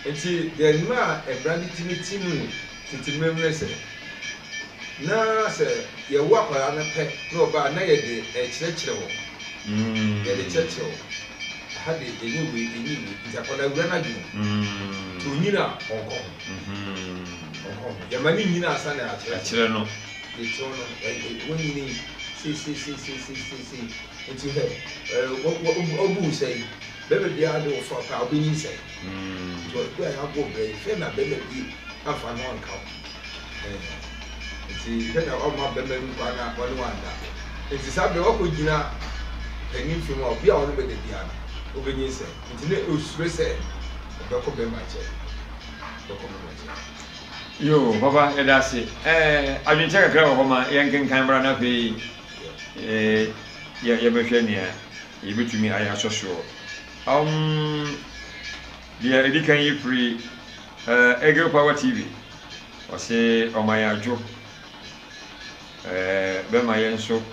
nti deɛ mmaa mmara no tumi ti mu tete mmerɛ mu ne sɛ, na sɛ yɛwo akwadaa no pɛ na ɔba a, na yɛde rekyerɛkyerɛ wɔn. Yɛde kyerɛkyerɛ wo. Ɛha de, ɛnyɛ wei, ɛnyɛ wei. Nti akwadaa wura n'adwene mu. Nti onyini a, ɔnkɔ ho. Ɔnkɔ ho. Yɛma no nyini ansa na yɛakyerɛkyerɛ. Akyerɛ no. Yɛkyerɛ no, wanyini sei sei sei sei sei sei sei. Nti hwɛ, ɔbu wo sɛn? Bɛrima biara de wo fa pɛ a, wobɛnyinsɛn. Nti ɔbɛ a yɛabɔ bra yi, hwɛ na bɛrima bi amfa no anka wo. Nti hwɛ na wamma bɛrima bi kwan na ɔne wo anda. Nti saa berɛ wakɔgyina panin mfe mu a, obi a ɔne bɛda biara no, wobɛnyinsɛn. Nti na ɔsuro sɛ ɔbɛkɔ bɛrima nkyɛn. Ɔbɛkɔ bɛrima nkyɛn. Yoo, papa yɛda ase. Ɛɛ, adwenkyerɛ kakra wɔ hɔ ma yɛnkenkan mmra na afei ɛɛ yɛbɛhwɛ nea yɛbɛtumi ayɛ asɔ soɔ. Um, deɛ ɛdi kan yi firi uh, Eagle Power TV. Ɔse ɔma yɛn adwo. Eh, bɛma yɛn nso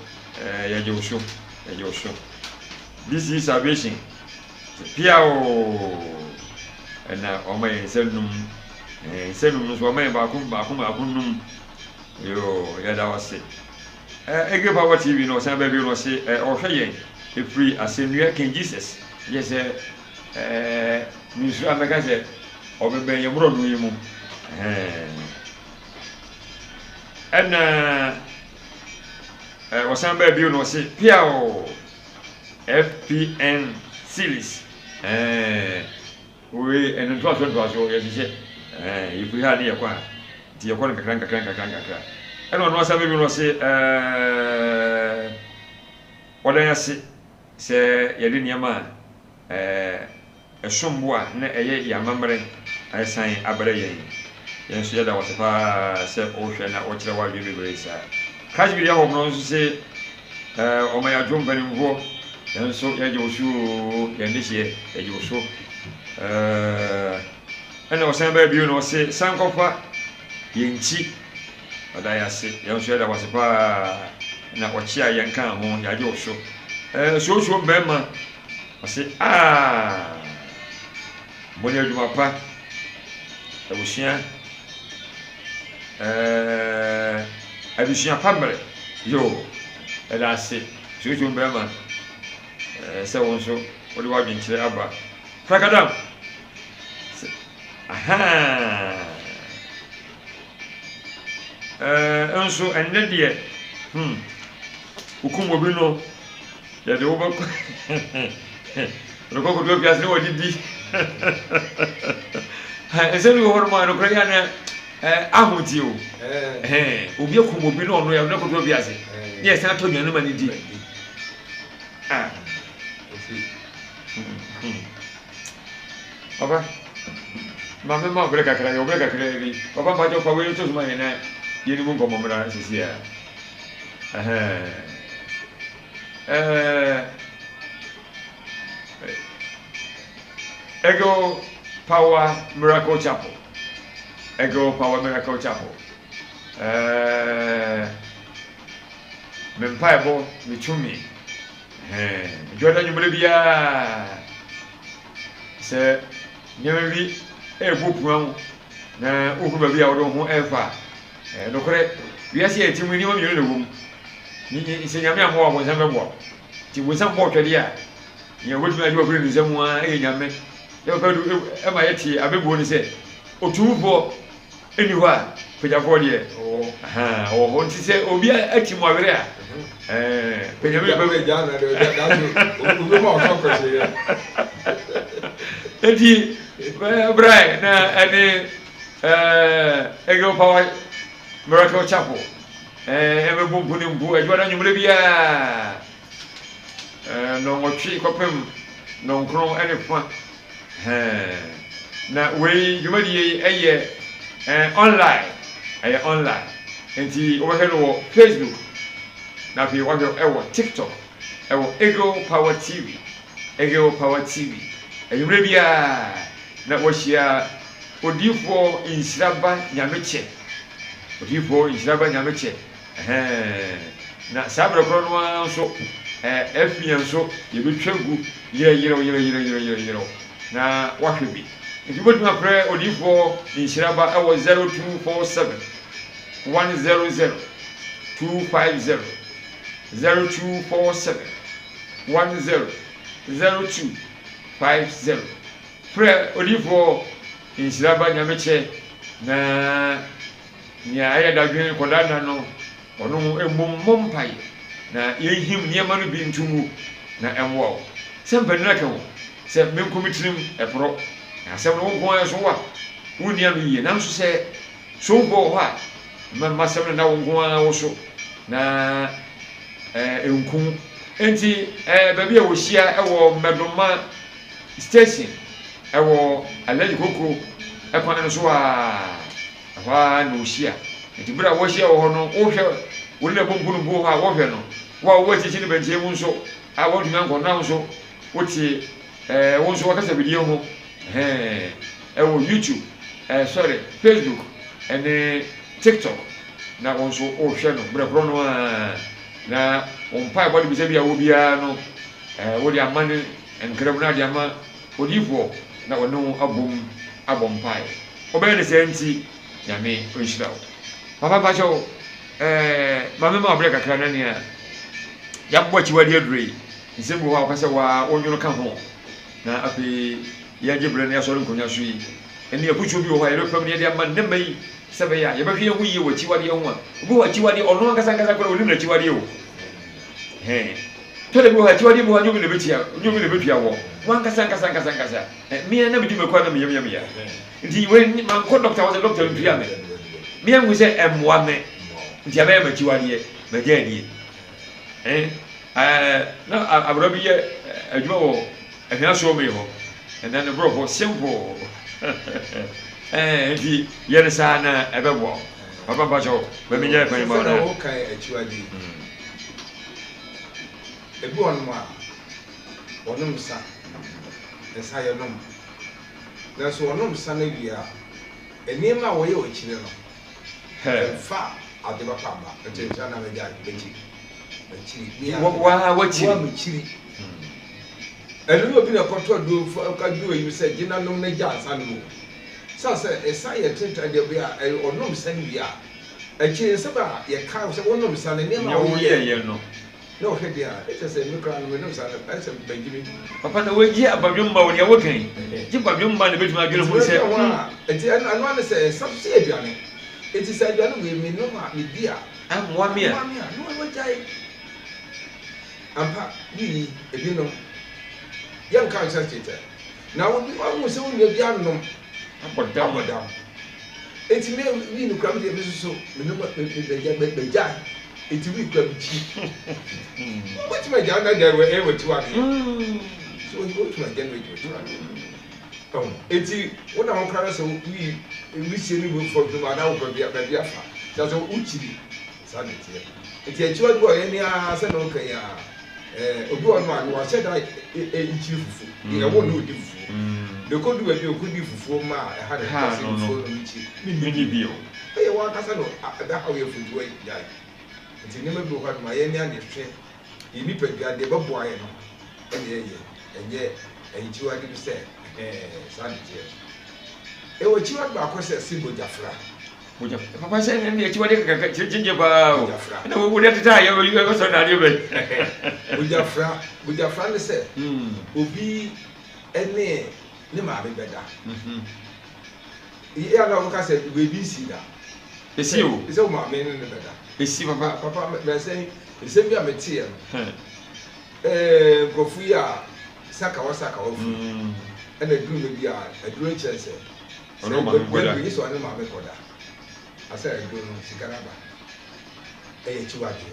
eh, yɛgye wo so, yɛgye wo so. This is salvation. Pia o! Ɛna ɔma yɛn nsa num. Eh, nsa num nso ɔma yɛn baako baako baako num. Yo, yɛda wo ase. Eh, Eagle Power TV no ɔsan baabi no ɔse eh, ɔhwɛ yɛn ɛfiri asɛnnua King Jesus. Yɛ sɛ eh, mensuro a mɛka sɛ ɔbɛbɛn yɛn borɔno yi mu. Ɛna ɔsan baa bio na ɔse piaw FPN series wei ɛno ntoasoɔ ntoasoɔ yɛhyehyɛ yɛfiri ha ne yɛkɔ ha nti yɛkɔ no nkakra nkakra nkakra nkakra ɛna ɔno asan baa bio na ɔse ɔdan ase sɛ yɛde nneɛma a Ɛsom bo a na ɛyɛ yɛn amammerɛ resan abrɛ yɛn. Yɛn nso yɛda wo ase paa sɛ wohwɛ na wokyerɛ w'adwene bebree saa. Christ Media Hub no nso se ɔma yɛadwo mpanimfoɔ. Yɛn nso yɛgye wo so oo, yɛn dehyeɛ yɛgye wo so. Ɛna ɔsan baa bio na ɔse san kɔfa yɛn nkyi. Ɔda yɛn ase, yɛn nso yɛda wo ase paa na ɔkyea yɛn kaa ho, yɛagye wo so. Suosuo mmarima Ɔse aah Monyɛ adwuma pa Abusua eh Adesua pa mmerɛ Yoo Yɛda ase Sunsum bɛrima eh Sɛ wo nso wode w'adwenkyerɛ aba Frakadam Sɛ ahaa Eh nso ɛnnɛ deɛ hmm Wokum obi no Yɛde wo bɛkɔ yɛde kɔ koto afiase ne wɔde di nsɛm bi wɔ hɔ nom a nokorɛ yɛ na ahoteɛ o obi akum obi na ɔno yɛde no koto afiase ne yɛsan atɔ aduane ma ne di. Papa ma me ma ɔbrɛ kakra yɛ ɔbrɛ kakra bi papa mpakyɛ fa wei to so ma yɛn na yɛn mu nkɔmmɔ mmra sisi a. Ɛhɛn. Eagle Power Miracle Chapel. Eagle Power Miracle Chapel. Ɛɛ, me mpaebɔ, me tumi. Ɛhɛn, dwoda nwummerɛ biara sɛ nneɛma bi ɛrebɔ pua wo na wohu baabi a wode wo ho ɛrefa a, Ɛyɛ nokorɛ, wiase a yɛte mu yi, nneɛma mmienu na ɛwɔ mu. Sɛ Nyame ammoa wo a, bonsam bɛboa wo. Nti bonsam bɔ ɔtwɛdeɛ a, nea ɔbɛtumi agye wo afiri ne nsa mu ara yɛ Nyame. Yɛ papa du ɛma yɛte abɛbuo no sɛ, otumfoɔ nni hɔ a, pagyafoɔ deɛ ɔwɔ hɔ. Nti sɛ obi ati mu awerɛ a, pɛ Nyame pɛ Nti brae na ɛne Eagle Power Miracle Chapel ɛbɛbɔ mpo ne mpo adwuma no anwummerɛ biara nnɔnwɔtwe kɔpem nnɔnkron ne fa. Na wei dwumadie yi ɛyɛ online, ɛyɛ online nti wobɛhwɛ no wɔ Facebook na afei wahwɛ ɛwɔ TikTok ɛwɔ Eagle Power TV, Eagle Power TV anwummerɛ biara na wahyia Odiyifoɔ nhyira ba Nyame kyɛ Odiyifoɔ nhyira ba Nyame kyɛ ɛhɛɛn Na saa berɛ korɔ no ara nso ɛɛ afia nso yɛbɛtwa gu yerɛ yerɛw yerɛ yerɛ yerɛ yerɛ yerɛw na wahwɛ bi. Nti wobɛtumi afrɛ Odiyifoɔ nhyira ba ɛwɔ 0247 100 250 0247. 10 02 50. Frɛ Odiyifoɔ Nhyira Ba Nyamekyɛ na nea ɛyɛ dadwen kɔda nna no ɔno mmom mmɔ mpaeɛ na yɛnhim nneɛma no bi nto ngu na ɛmmoa wo. Sɛ mpanin aka o, sɛ menko me tirim ɛporɔ, na asɛm no wo nko ara nso wo a wonni ano yie, nanso sɛ somfoɔ wɔ hɔ a, mma mma asɛm no nna wo nko ara wo so na ɛnku wo. Enti baabi a wɔhyia wɔ Mmɛdoma station wɔ Alhaji Koko kwan no so a, ɛhɔ ara na wɔhyia. Enti berɛ a wɔhyia wɔ hɔ no, wohwɛ wo ne n'abɔ mpunumpu wɔ hɔ a, wɔhwɛ no. Wo a wowɔ akyirikyiri ne bɛnkyɛn mu nso a wɔntumi ankɔ no, na wo nso wote wo nso wakasa bidie ho ɛhɛn ɛwɔ YouTube ɛɛ sorry Facebook ɛne TikTok na wo nso wohwɛ no berɛ korɔ no ara na wo mpaebɔ de bisa bi a wɔ biara no ɛɛ wode ama ne nkra mu na ade ama odiyifoɔ na ɔne wo abom abɔ mpae wobɛyɛ ne saa nti Nyame ɔnhyira wo papa mpakyɛw ɛɛ ma mema wo berɛ kakra na nea yɛabɔ akyiwadeɛ aduro yi Nsɛm bi wɔ hɔ a wopɛ sɛ woa wonwono ka ho, na afei yɛagye berɛ na yɛasɔre nkonnwa so yi. Ɛne afotuo bi wɔ hɔ a yɛbɛfam na yɛde ama nnɛ mma yi sɛ ɛbɛyɛ a yɛbɛhwɛ yɛn ho yie wɔ akyiwadeɛ ho a. Obi wɔ akyiwadeɛ, ɔno ankasa ankasa koraa ɔnim n'akyiwadeɛ o. Hɛn. Tɔ da bi wɔ hɔ akyiwadeɛ bi wɔ hɔ a nyɛ obi na ɛbɛtia, nyɛ obi na ɛbɛtua wɔ. Wankasa ankasa ankasa ankasa. Mmea na medi mako a na meyam yam ya. Nti wei mankɔ dɔkta hɔ sɛ dɔkta ntua me. Mmea hu sɛ ɛmmoa me. Nti abɛyɛ m'akyiwadeɛ, magya adie. Ɛn. Ɛɛ na abra bi yɛ adwuma wɔ Ahwea Sawmill hɔ. Ɛnna ne borɔfo simple. Ɛɛ nti yɛ no saa na ɛbɛboa wo. Papa mpakyɛw ma me nyae kwan ma wo na. Sɛ na wokan akyiwade yi. Ebi wɔ nom a wɔnom nsa, nsa yɛnom. Nanso wɔnom nsa no wie a, nneɛma a wɔyɛ wɔ akyire no, ɛmfa ade papa mma. Nti nsa na magyae, m'akyi. Waa wakyiri. Waa mekyiri. Ɛno na obi na ɛkɔtɔ aduro fa aduro yi sɛ gye na nom na gya nsa nom o. Sɛ sɛ nsa yɛ tenten deɛ bi a ɛyɛ ɔnom nsa no wie a akyire nsɛm a yɛka sɛ wonom nsa no nneɛma a woyɛ no na ɔhwɛ deɛ a ɛkyɛ sɛ me koraa no menom nsa no ayɛ sɛ magye me. Papa na wagye abadwemma o nea woka yi gye badwemma na ebetumi adwene ho sɛ. Nti ɛno ano sɛ nsa so sɛ aduane nti sɛ aduane wei menom a medi a. Ammoa me a. Ammoa me a, na wagyae. Ampa, wii ebinom. Yɛnka nhyɛ kyekyɛ. Na obi wahu sɛ wo nua bi anom. Abɔ dam. Abɔ dam. Enti me wii no kura me deɛ me soso me nom me me me magyae. Enti wii kura me kyi. Wobɛtumi agyae na agyae wɔ ɛyɛ w'akyiwadeɛ. So wobɛtumi agyae na wagyae w'akyiwadeɛ. Ɔho. Enti wo na wo koraa sɛ wii wisie ne wei fam dwuma anaa wopɛ baabi baabi afa. Kyerɛ sɛ wokyiri saa na ɛteɛ. Enti akyiwade bi wɔ hɔ yɛn ara sɛ na woka yi ara ɛɛ obi wɔ hɔ a no wahyɛ da nkyiri fufuo. Deɛ ɛwɔ no ɔdi fufuo. Na ɛkɔdu baabi a ɔkɔdi fufuo ma a ɛha ne Ha sɛ no no. fufuo no mekyi Menni menni bio. bio. Ɛyɛ wo ankasa na ɛbɛha wo yɛ mfomtoɔ yi gyae. Nti nneɛma bi wɔ hɔ a ma yɛn ani ahwɛ Yɛn nipadua, deɛ ɛbɛboa yɛn no na yɛyɛ, ɛnyɛ akyiwade bi sɛ ɛhɛɛ saa na ɛteɛ. Ɛwɔ akyiwade baako sɛ se mogyafra. Mogya papa sɛ ɛne akyiwade kakaka kyerɛkyerɛ paa o. Mogyafra. Ɛna wo de teta yɛ wɔ sɔ na adeɛ bɛ. Mogyafra, mogyafra ne sɛ obi ɛne ne maame bɛda. Yɛ a na wɔka sɛ wei bi nsi da. Esi o. Sɛ wo maame ne ne bɛda. Esi papa. Papa mɛsɛn Nsɛm bi a meteeɛ no, ɛɛ nkurɔfo yi a sakawa sakawa firi ɛna aduru no bi a aduro kyerɛ sɛ sɛ bɛduru gye sɛ ɔne maame kɔda asɛ aduro no sika no aba ɛyɛ akyiwadeɛ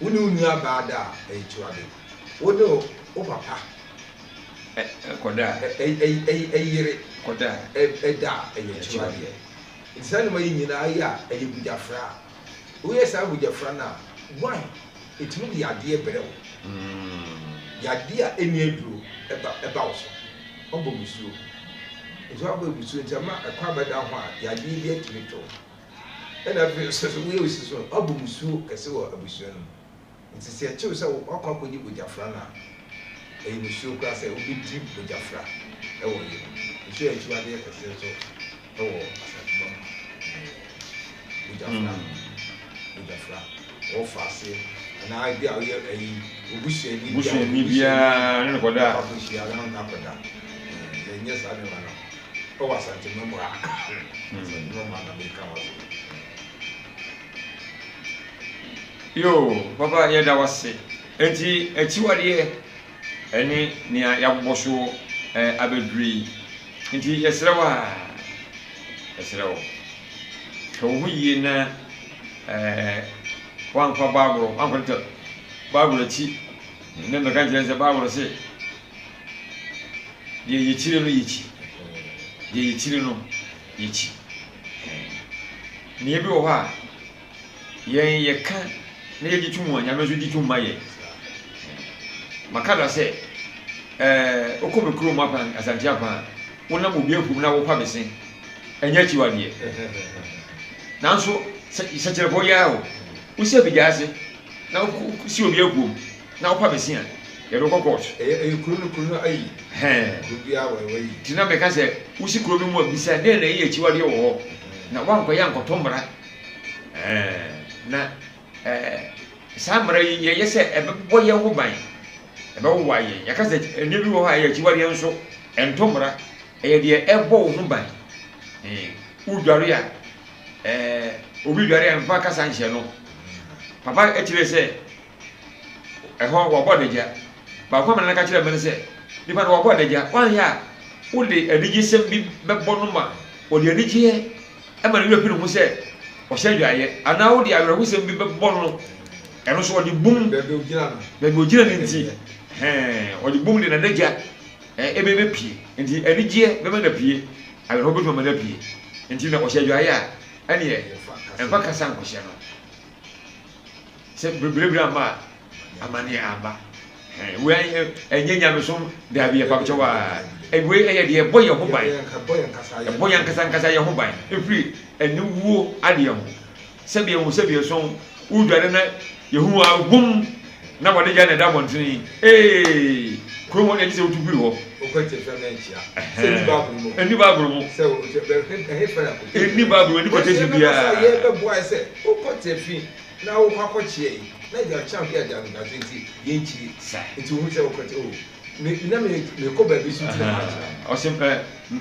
wo ne wo nua baa da a ɛyɛ akyiwadeɛ wo ne wo papa kɔda ɛyere kɔda ɛda a ɛyɛ akyiwadeɛ nti saa nneɛma yi nyinaa yɛ a ɛyɛ bugyafra. Woyɛ saa mogyafra no a, why? Ɛtumi de yadeɛ brɛ wo. Yadeɛ a ɛnni aduro ba ɛba wo so. Woabɔ musuo. Nti woabɔ musuo nti ama ɛkwan bɛda ho a yadeɛ bi atumi to wo. Ɛna afei nso so woyɛ wo si so no, woabɔ musuo kɛse wɔ abusua no mu. Nti sɛ ɛkye wo sɛ woakɔ akɔdi mogyafra no a, ɛyɛ musuo koraa sɛ wobɛdi mogyafra wɔ yɛ mu. Nso yɛ akyiwadeɛ kɛse nso wɔ Asantuma mu ha. Mogyafra, mogyafra, wɔfa aseɛ. Anaa ebi a woyɛ ayi, obusuani bi a Busuani biara ne no kɔda. Akɔ akɔhyia na ɔne no akɔda. Yɛnyɛ saa nneɛma no wɔ Asantema mu ha. Asantema mu ha na meka ho asɛm. Yoo, papa yɛda wo ase. Enti akyiwadeɛ ɛne nea yɛabobɔ so abɛduru yi. Nti yɛsrɛ wo a, yɛsrɛ wo, hwɛ wo ho yie na woamfa Bible, woankɔteta Bible akyi na mmɛka nkyerɛ sɛ Bible se deɛ yɛkyire no yɛkyi, deɛ yɛkyire no yɛkyi. Nea bi wɔ hɔ a Yɛn yɛka na yɛgye tom a, Nyame nso gye tom ma yɛn. Maka da sɛ, ɛɛ, wokɔ me kurom apan, Asante apan a, wonam obi afuom na wopa bese, ɛnyɛ akyiwadeɛ. Nanso, sɛ sɛkyerɛfoɔ yi ara o, wosi abigya ase na wosi obi afuom na wopa bese a, yɛde wokɔ court. Ɛyɛ kuro no kuro no ayi. Hɛn. Kuro biara wɔ ɛwɔ ayi. Nti na meka sɛ, wosi kuro bi mu a, bisa dɛn na ɛyɛ akyiwadeɛ wɔ hɔ, na woankɔyɛ ankɔtɔ mmara. Na saa mmara yi yɛyɛ sɛ ɛbɛbɔ yɛn ho ban, ɛbɛwowa yɛn. Yɛka sɛ nneɛma bi wɔ hɔ a ɛyɛ akyiwadeɛ nso, ɛnto mmara. Ɛyɛ deɛ ɛbɔ wo ho ban. Wodware a, obi dware a mfa kasa nhyɛ no. Papa kyerɛ sɛ ɛhɔ wɔabɔ adagya. Baako a me nana ka kyerɛɛ me ne sɛ, nipa no wɔabɔ adagya, woanhwɛ a wode anigyesɛm bi bɛbɔ no ma ɔde anigyeɛ ma ne werɛ fi ne ho sɛ ɔhyɛ adwaeɛ, anaa wode awerɛhosɛm bi bɛbɔ no, ɛno nso ɔde bum, baabi ogyina no, baabi ogyina no nti, hɛn, ɔde bum de n'adagya ɛbɛbɛpie, nti anigyeɛ bɛma no apue, awerɛhoɔ bɛtumi ama no apue, nti na ɔhyɛ adwaeɛ a, ɛneɛ ɛmfa kasa nkɔhyɛ no. Sɛ bebrebe amma a, amaneɛ amba. Wei ɛnyɛ nyamesom daabi ɛpamkyɛw a. Wei ɛyɛ deɛ ɛbɔ yɛn ho ban. Ɛbɔ yɛn ankasa ankasa yɛn ho ban ɛfiri aniwuo adeɛ ho. Sɛbi ɛho sɛbi ɛsɔn wodware na yɛhu a bum na wɔde gya na ɛda abɔntene yi. Ee kurom hɔ deɛ gye sɛ wotu firi hɔ. Ɛnni Bible mu. Ɛnni Bible mu, ɛnni quotation biara. Wokɔ tiafi na wokɔ akɔkyea yi na agya ɔkyea bi agya no nti yɛnkyiri nti wohu sɛ wokɔ oh me na me mekɔ baabi so nti na makyea. Ɔse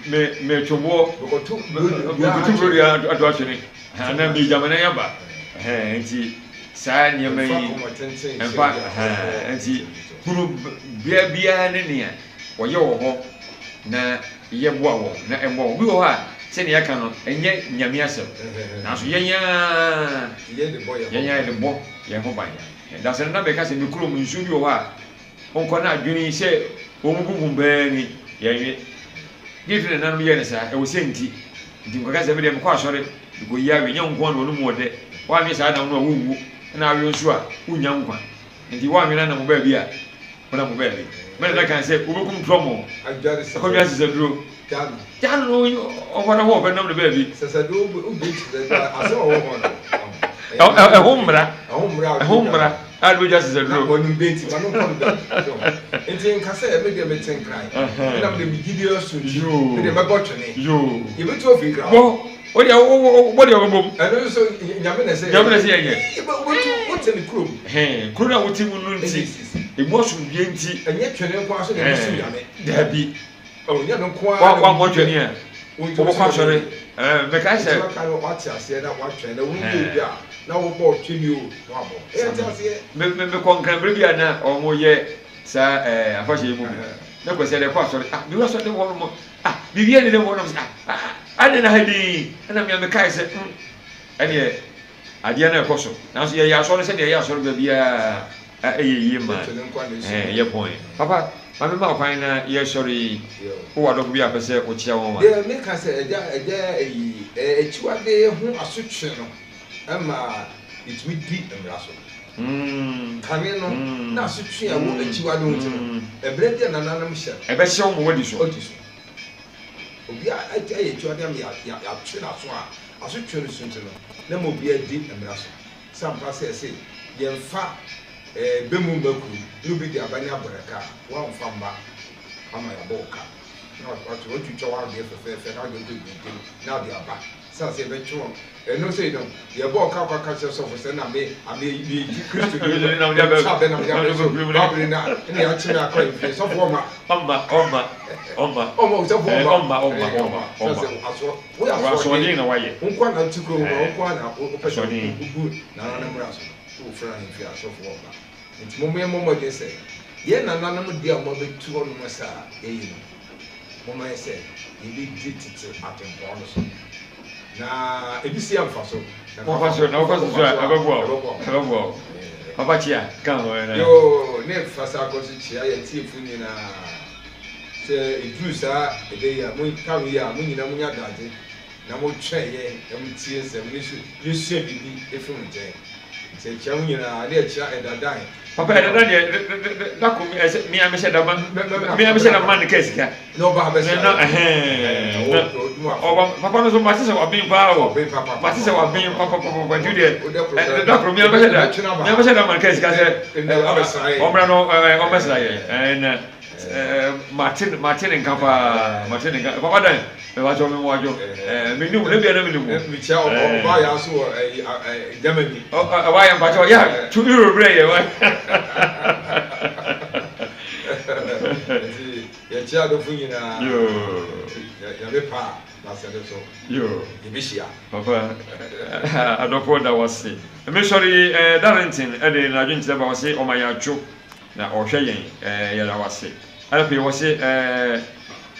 me metwo boɔ mekɔto mekɔto burodua ato atwene anaa megya me nan aba nti saa nneɛma yi ɛmfa nti hunu bea biara ne nea wɔyɛ wɔ hɔ na yɛboa wɔn na ɛmmoa wɔn. Obi wɔ hɔ a, sɛnea yɛaka no, ɛnyɛ Nyame asɛm, nanso yɛn ara yɛn ara yɛde bɔ yɛn ho ban. Dasani no na meka sɛ me kurom nsuo bi wɔ hɔ a, wonkɔ na adwene yi sɛ wɔn bubu paa ni, yɛnwe. Deɛ nti na nananom yɛɛ no saa, ɛwɔ sɛ nti. Nti mekɔka sɛ medeɛ mekɔ asɔre, mekɔyi awe, nyɛ wo nko ara na wɔnom wɔ dɛ. Woanwe saa nam no a wonwu, ɛna awe nso a wonnya nkwa. Nti woanwe no anam wo baabi a, Wona mo baabi. Me nana kan sɛ wobɛkum trɔmo. Akɔdwa sisaduro. Gya no ɔhɔ na hɔ ɔbɛnam ne baabi. Ɛho mmara. Ɛho mmara. A de bɛdwa sisaduro. Nti nka sɛ me deɛ mete nkran. Ɛna me deɛ me gyidi aso nti. Me deɛ mɛbɔ twene. Yɛbɛtu afiri nkran. Bɔ. Wo deɛ wo wo deɛ ɔbɛbɔ mu. Ɛno nso nyame na ɛsɛ. Nyame na ɛsɛ yɛn yɛ. Wotu wote ne kurom. Hɛn kuro na wote mu no nti emu asomdwie nti. Ɛnyɛ twene nko ara so na ɛbi so nyame. Dabi. Ɔnyɛ no nko ara. Wa wa mmɔ twene a. Wobɛkɔ asɔre. Ɛɛ mɛka sɛ. Nti waka no wate aseɛ na watwɛn na wɔn yɛ bi a na wobɔ twene o na wabɔ. Ɛyɛ te aseɛ. Me me mekɔ nkranbere bi a na wɔn yɛ saa ɛɛ afahyɛ yi mu bi. Na kwasi ɛdɛ kɔ asɔre ah mi wura asɔre de wɔn mo ah biribi ɛne ne wɔn nom sɛ ah ah adɛn na ha dinn ɛna mea mekae sɛ mm ɛneɛ adeɛ no ɛkɔ so nanso yɛyɛ asɔre sɛdeɛ yɛyɛ asɔre baabiara ɛyɛ yie ma ɛyɛ pɔn papa ma me ma kwan na yɛsɔre yi wowɔ adɔfo bi a pɛ sɛ wokyea wɔn a. Deɛ meka sɛ ɛgya ɛgya ɛyi akyiwade ho asotwe no ɛma yɛtumi di mmara so. Kane no na asotwe a ɛwɔ akyiwade ho nti no ɛberɛ bi a nananom hyɛ no. Ɛbɛhyɛ wo ma woadi so. Adi so. Obi a ayɛ akyiwade ama yɛatwe n'aso a, asotwe no so nti no, na ɛma obiara di mmara so. Sɛ ampa sɛ yɛse yɛmfa bɛ mu mma kurom na obi de aba ne abɔ no ka a, woamfa mma ama yɛabɔ wo ka na watwitwa w'adeɛ fɛfɛɛfɛ na wode akɔ abien ntam na wode aba. Sane sɛ yɛbɛtwe wɔn. Ɛno sei no, yɛbɔ ɔka kɔ ka kyerɛ sɔfo sɛ na me a me medi Kristo ni no, metwa abɛ na mede abɛ so Bible na ɛna yɛakye me akɔ ahemfie. Sɔfo ɔmma. Ɔmma, ɔmma, ɔmma. Ɔmma, sɔfo ɔmma. Ɔmma, ɔmma, ɔmma, ɔmma. Sɛ asoɔ, woyɛ asoɔden na wayɛ. Wo nko ara na wote kurom hɔ, wo nko ara na wopɛ sɛ wobu nananom mmara so no, wofrɛ ahemfie a, sɔfo ɔmma. Nti momma yɛmmɔ mmɔden sɛ yɛn nananom deɛ a wɔabɛtu hɔnom saa yɛyi no, Momma yɛ sɛ yɛbɛdi tete atempɔn no so, na ebi si yɛmfa so. Na Wɔfa so, na wɔfa so so a, ɛbɛboa wo. Ɛbɛboa wo. Papa kyia, ka ho ɛ na. Yoo, ne fa saa kɔ so kyia yɛn atiefo nyinaa. Sɛ ɛduru saa ɛda yi a, mo tam yi a, mo nyinaa monya adagye na motwɛn yɛn na motie nsɛm no nso yɛsua biribi firi mo nkyɛn. Nti ɛkyia mo nyinaa, ne ɛkyia ɛda dan. Papa ɛda dan deɛ da ko ɛsɛ mea mehyɛ da ma mea mehyɛ da ma ne kaa sika. Na ɔba abɛsra na ɛhɛn na ɔba papa no so mate sɛ waben paa o mate sɛ waben papa papa papa nti deɛ da koro mea mehyɛ da mea mehyɛ da ma ne kaa sika sɛ ɔmmra no ɔmmɛsra yɛn ɛna mate mate ne nka paa mate ne nka papa dan mebakyɛ me mmoadwo me nim na bia na me nim wo mekyia ɔba yɛ aso wɔ Germany ɔba yɛ mpakyɛ ɔyɛ tu euro brɛ yɛ wa nti yɛkyia adɔfo nyinaa nyame pa a n'asɛde so yɛbɛhyia papa adɔfo da wase mesɔre yi Darlington ɛde n'adwenkyerɛ ba ɔse ɔma yɛ atwo Na ɔhwɛ yɛn ɛɛ yɛda wo ase. Afei wɔse ɛɛ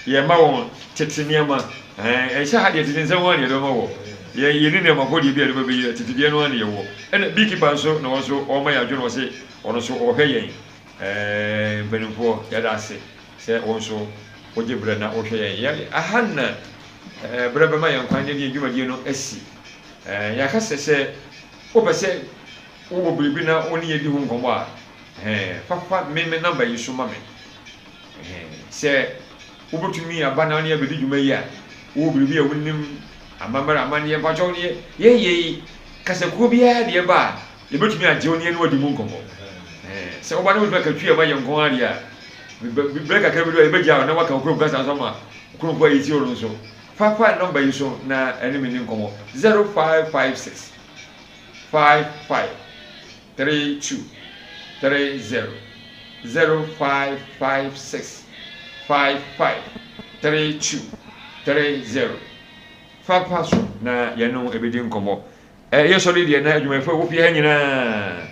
yɛma wɔn tete nneɛma ɛɛ ɛhyɛ ha deɛ tete nsɛm ho ara na yɛde bɛma wɔ. Yɛn yɛni nneɛma bɔ deɛ bi a yɛde bɛbɛyi tete deɛ no ara na yɛwɔ. Ɛna beekeeper nso na wɔn nso wɔma yɛn adwene wɔse ɔno nso ɔhwɛ yɛn ɛɛ mpanimfoɔ yɛda ase sɛ wɔn nso wogye berɛ na wohwɛ yɛn. Yɛ aha na ɛɛ berɛ bɛma yɛn kwan yɛde yɛn dwumadie no asi. Ɛɛ yɛaka sɛ sɛ wopɛ sɛ wowɔ biribi na wo ne yɛdi ho nkɔmmɔ a, Ɛhɛn, fa fa me me number yi so ma me. Ɛhɛn, sɛ wobɛtumi aba na wo ne yɛn abɛdi dwuma yi a, wowɔ biribi a wonim, amammerɛ, amanneɛ, mpakyɛw ne yɛ, yɛyɛ yi, kasakuo biara deɛ ba a, yɛbɛtumi agye wo ne yɛne wo adi mu nkɔmmɔ. Ɛhɛn, sɛ woba na wobɛtumi aka Twi ama yɛn nko ara deɛ a, berɛ kakra bi do a yɛbɛgyaa wo na woaka wo kurom kasa nso ama kuromfoɔ a yɛtie wo no nso. Fa fa number yi so na ɛne me nni nkɔmmɔ, 0556 55 32 30 05 56 55 32 30 Fa fa so na yɛne wo bɛdi nkɔmmɔ. Yɛ sɔre deɛ na adwumayɛfoɔ a ɛwɔ fie ha nyinaa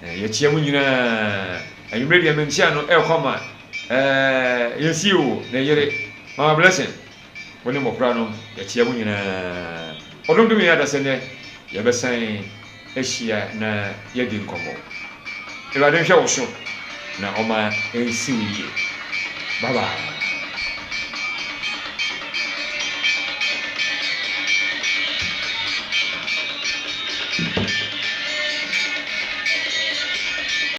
yɛkyia mu nyinaa. Anwummerɛ deɛ menkyia no ɛrekɔ ma yɛn CEO ne yere Mama Blessing. Wo ne mmɔfra no, yɛkyea mo nyinaa. Ɔdom dom yɛn adasɛ nnɛ, yɛbɛsan ahyia na yɛadi nkɔmmɔ. Awurade nhwɛ wo so na ɔma ɛnsi wo yie. Bye bye.